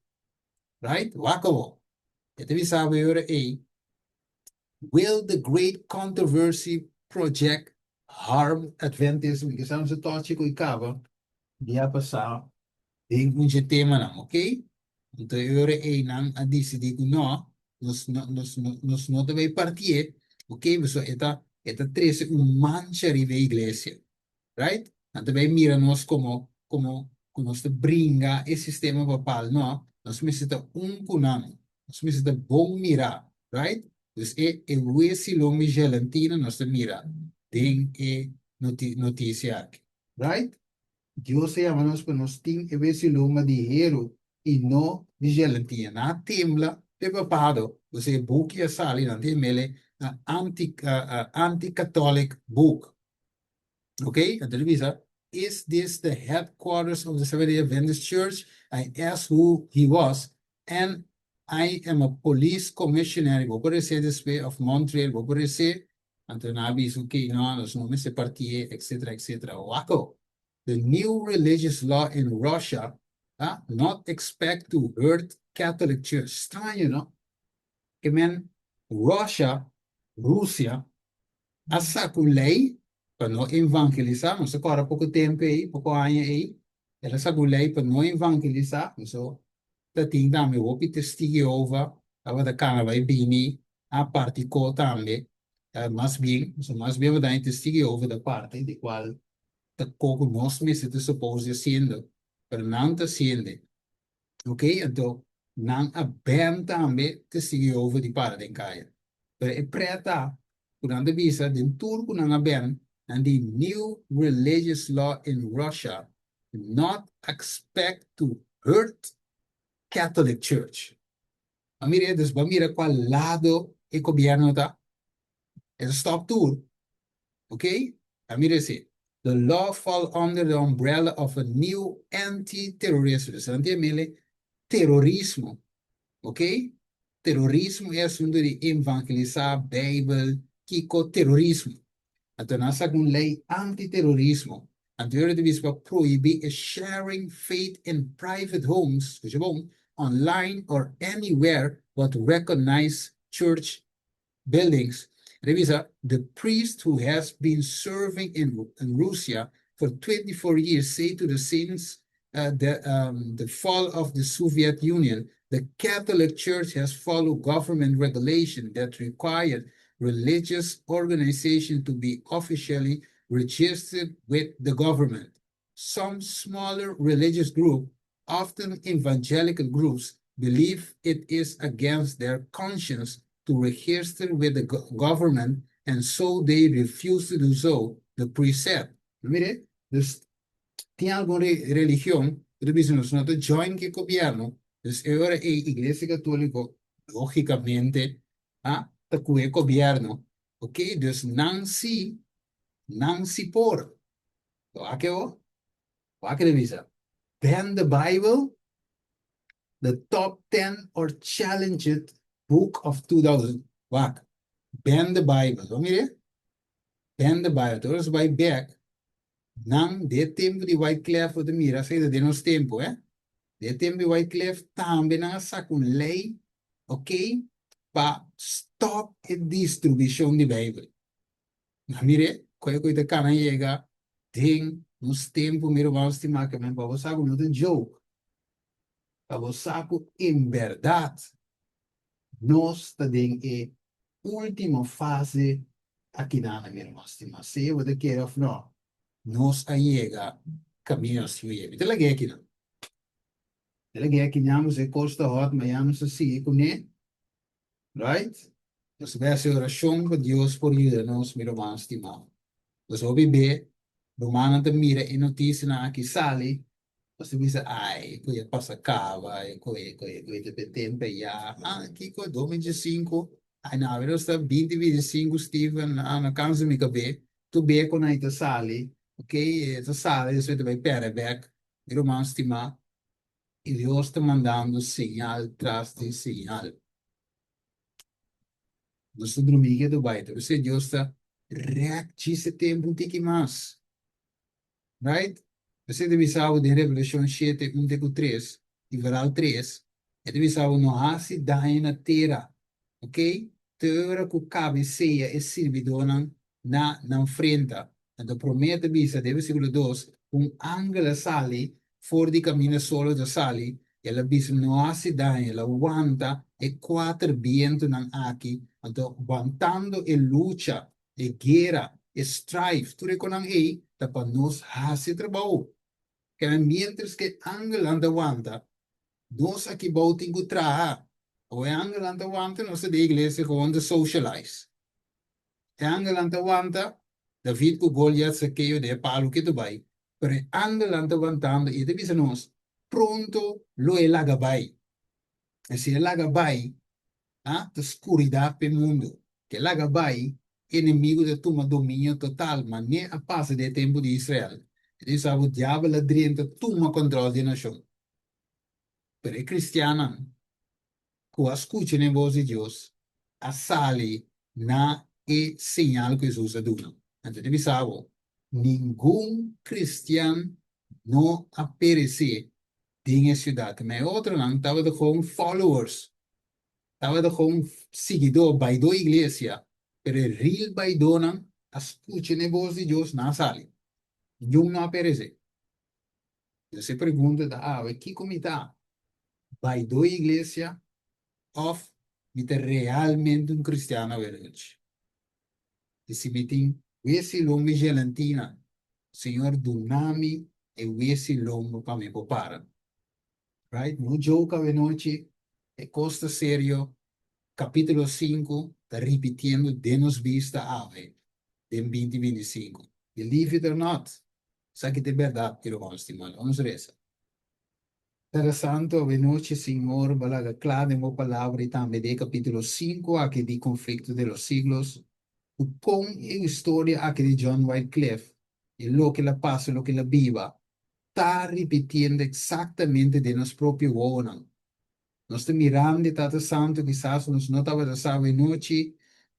Right? Wak awor. E ta bisa bo e ora ei, Will the great controversy project harm Adventism? Mi ke sa nos a tochi ku i kaba dia pasá den un dje temanan, ok? Anto e ora ei nan a disidí ku no, nos no nos no nos no ta bai partié, ok, pasobra e ta e ta trese un mancha riba e iglesia, right? Nan ta bai mira nos komo komo ku nos ta bringa e sistema papal, no, nos mester ta un ku nan, nos mester ta bon mirá, right? Dus e e wesi lo mi gelantina nos ta mira den e noti notisia aki, right? Dios a yama nos pa nos tin e wesiluma di heru i no di gelantina. Nan a tembla p'e papado, pasobra e buki a sali, nan ta yam'el a anti anti-Catholic book. Ok, anto el bisa, Is this the headquarters of the Seventh-day Adventist Church? I asked who he was, and I am a police commissioner, bo por resé despues, of Montreal, bo por resé. Anto nan a bisa, ok, no, nos no mester partié, etcetera, etcetera. Wako! The new religious law in Russia a not expect to hurt Catholic Church. Straño, no? Ke men Russia, Rusia, a saka un lei pa no evangelisá. Nos a kòrda poko tempu ei, poko aña ei, el a saka un lei pa no evangelisá. So, ta tin tambe hopi Testigo Jehova tabata kana bai bini a parti ko tambe, mas bien, so mas bien bo ta Testigo Jehova ta parti di kual ta ko ku nos mester ta suppose di hasiendo, pero nan ta hasiende, ok, anto nan a ban tambe Testigo Jehova di para den kaya, pero e pret ta. Ku nan ta bisa den tur ku nan a ben, nan di new religious law in Russia not expect to hurt Catholic Church. A mira, dus bo a mira kua lado e gobierno ta? E ta stop tur. Ok? A mira ese. The law fall under the umbrella of a new anti-terrorism. Dus nan tin mele terorismo. Ok? Terorismo e asunto di evangelisa, Bijbel, kiko terorismo. Anto nan saka un lei anti-terorismo. Anto e ta bisa pa prohibí e sharing faith in private homes, skucha bon, online or anywhere but recognized church buildings. E ta bisa, the priest who has been serving in Russia for 24 years say to the since the fall of the Soviet Union, the Catholic Church has followed government regulation that required religious organization to be officially registered with the government. Some smaller religious group, often evangelical groups, believe it is against their conscience to register with the government and so they refuse to do so, the priest said. Mire, dus tin algun religion ku ta bisa nos no ta join ku e gobièrnu, dus e ora ei Iglesia Katóliko lógikamente a ta ku e gobièrnu, ok, dus nan si, nan si por. Wak e ho? Wak e ta bisa? Ban the Bible, the top 10 or challenged book of 2000. Wak, ban the Bible. Bo mira? Ban the Bible. Tur ora bai bek, nan de tempu di Wycliffe bo ta mira esei ta den nos tempu, eh? De tempu di Wycliffe tambe nan a saka un lei, ok, pa stop e distribushon di Bijbel. Nan mira koe ku ta kana yega den nos tempu, mi ruman stimá, ke men pa bo sa ku no ta joke, pa bo sa ku en bèrdat nos ta den e último fase akinan, mi ruman stimá. Sea bo ta kere òf no, nos a yega kaminda nos tin ku yega. Mi ta lag'é akinan. Mi ta lag'é akinan, nos e kos ta hòt, mañana nos ta sigui kuné. Right? Nos bai hasi orashon pa Dios por yuda nos, mi ruman stimá. Nos hopi be, rumannan ta mira e notisianan aki sali, nos ta bisa, Ai, ku e pasa kaba, e ku e ku e ku e ta pe tempu ya. Ah, kiko, 2025? Ai, no, awe nos ta 2025, Steven, ah, no kansa mi kabe. Tur be ku nan ta sali, ok, e ta sali, despues ta bai pèrdè bèk. Mi ruman stimá, I Dios ta mandando señal tras di señal. Nos ta drumí ketu bai, ta p'esei Dios ta rèk djis e tempu un tiki mas. Right? P'esei ta bisa bo den Revelashon shete, un te ku tres, i vooral tres, e ta bisa bo no hasi daño na tera, ok? Te ora ku kabesea e sirbidónan na nan frenta. Anto promé ta bisa den versíkulo dos, Un angel a sali for di kaminda solo ta sali, el a bisa, No hasi daño, el a wanta e kuater bientunan aki, anto wantando e lucha, e guera, e strife, tur e konan ei ta pa nos hasi trabou. Kende miéntras ku e angelnan ta wanta, nos aki bou tin ku traha. Awo e angelnan ta wanta, nos ta den iglesia gewoon ta socialize. E angelnan ta wanta David ku Goliat sakeo den e palu ke ta bai, pero e angelnan ta wantando i e ta bisa nos, Pronto lo e laga bai. I si e laga bai, a ta skuridat pa e mundu. Ke laga bai, enemigu ta tuma dominio total, manera a pasa den e tempu di Israel. E ta bisa bo diabel a drenta tuma kòntròl di e nashon. Pero e kristiannan ku a skucha na e bos di Dios a sali na e señal ku Hesus a duna. Anto ta bisa bo, ningun kristian no a peresé den e siudat. Ma e otronan tabata gewoon followers, tabata gewoon siguidó, baidó iglesia, pero e real baidónan a skucha na e bos di Dios, nan a sali. Ningun no a peresé. Entonces e pregunta ta awe, kiko mi ta? Baidó iglesia òf mi ta realmente un kristian awe nochi? I si mi tin wesi lombo i gelantina, Señor duna mi e wesi lombo pa mi por para. Right? No joke awe nochi, e kos ta serio. Kapítulo sinku. ta ripitiendo den nos bista awe den 2025. Believe it or not, esaki ta e bèrdat, mi ruman stimá. Nos resa. Tata Santu, awe nochi, Señor, bo a laga kla den bo Palabra i tambe den e kapítulo sinku aki di Conflicto de los Siglos, ku kon e historia aki di John Wycliffe i loke el a pasa, loke el a biba, ta ripitiendo eksaktamente den nos propio wowonan. Nos ta mirando e Tata Santu, kisas nos no tabata sa awe nochi,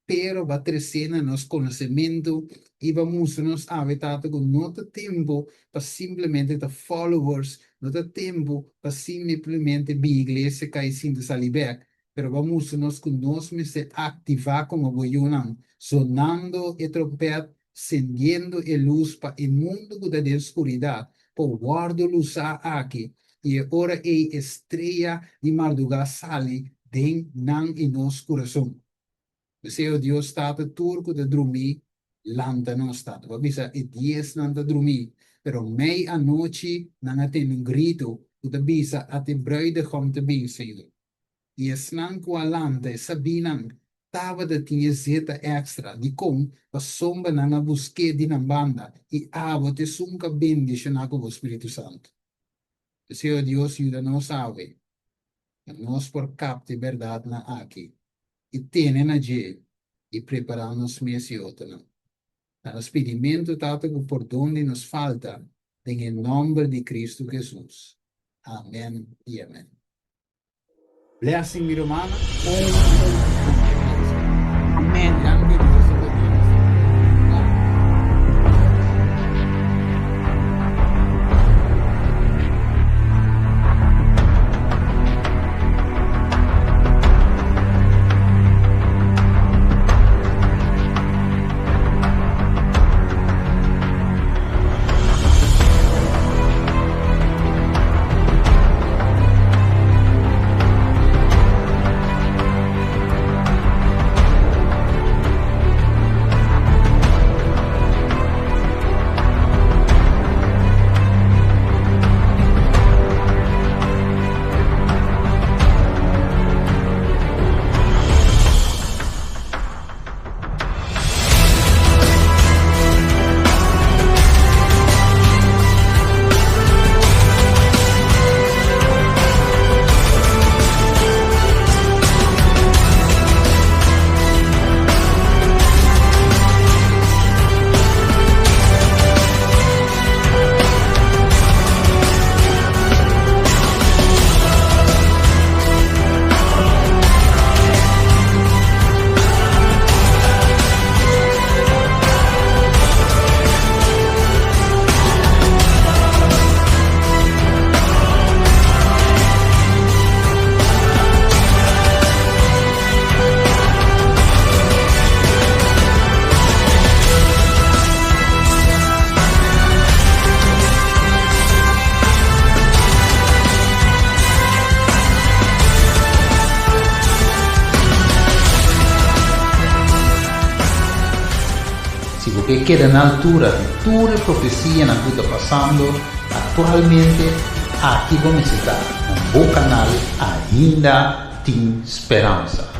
pero bo a tresé na nos konosementu i bo a mustra nos awe, Tata, ku no ta tempu pa simplemente ta followers, no ta tempu pa simplemente bin iglesia, kai sinta sali bèk, pero bo a mustra nos ku nos mester aktivá komo bo yunan, zonando e trompèt, sendiendo e lus pa e mundu ku ta den skuridat por wòrdu lusá aki, i e ora ei e strea di mardugá sali den nan i nos kurason. P'esei, o Dios Tata, tur ku ta drumí, lanta nos, Tata. Bo a bisa e diesnan ta drumí, pero mei anochi nan a tende un gritu ku ta bisa, Ata e bruidegom ta bin, Señor. I esnan ku a lanta e sabínan tabata tin e zeta èkstra. Dikon? Pasobra nan a busk'é di nan banda, i abo ta esun ku a bendishoná ku bo spiritu santu. P'esei, o Dios, yuda nos awe pa nos por kapta e bèrdatnan aki i tene na dje i prepará nos mes i otronan. Na nos pidimentu, Tata, ku pordon di nos falta, den e nòmber di Kristu Hesus. Amèn i amèn. Blessing mi rumannan. Amen. Danki Dios ta bendici. Si bo ke keda na altura di tur e profesianan ku ta pasando aktualmente, aki bo mester ta na bo kanal Ainda Tin Speransa.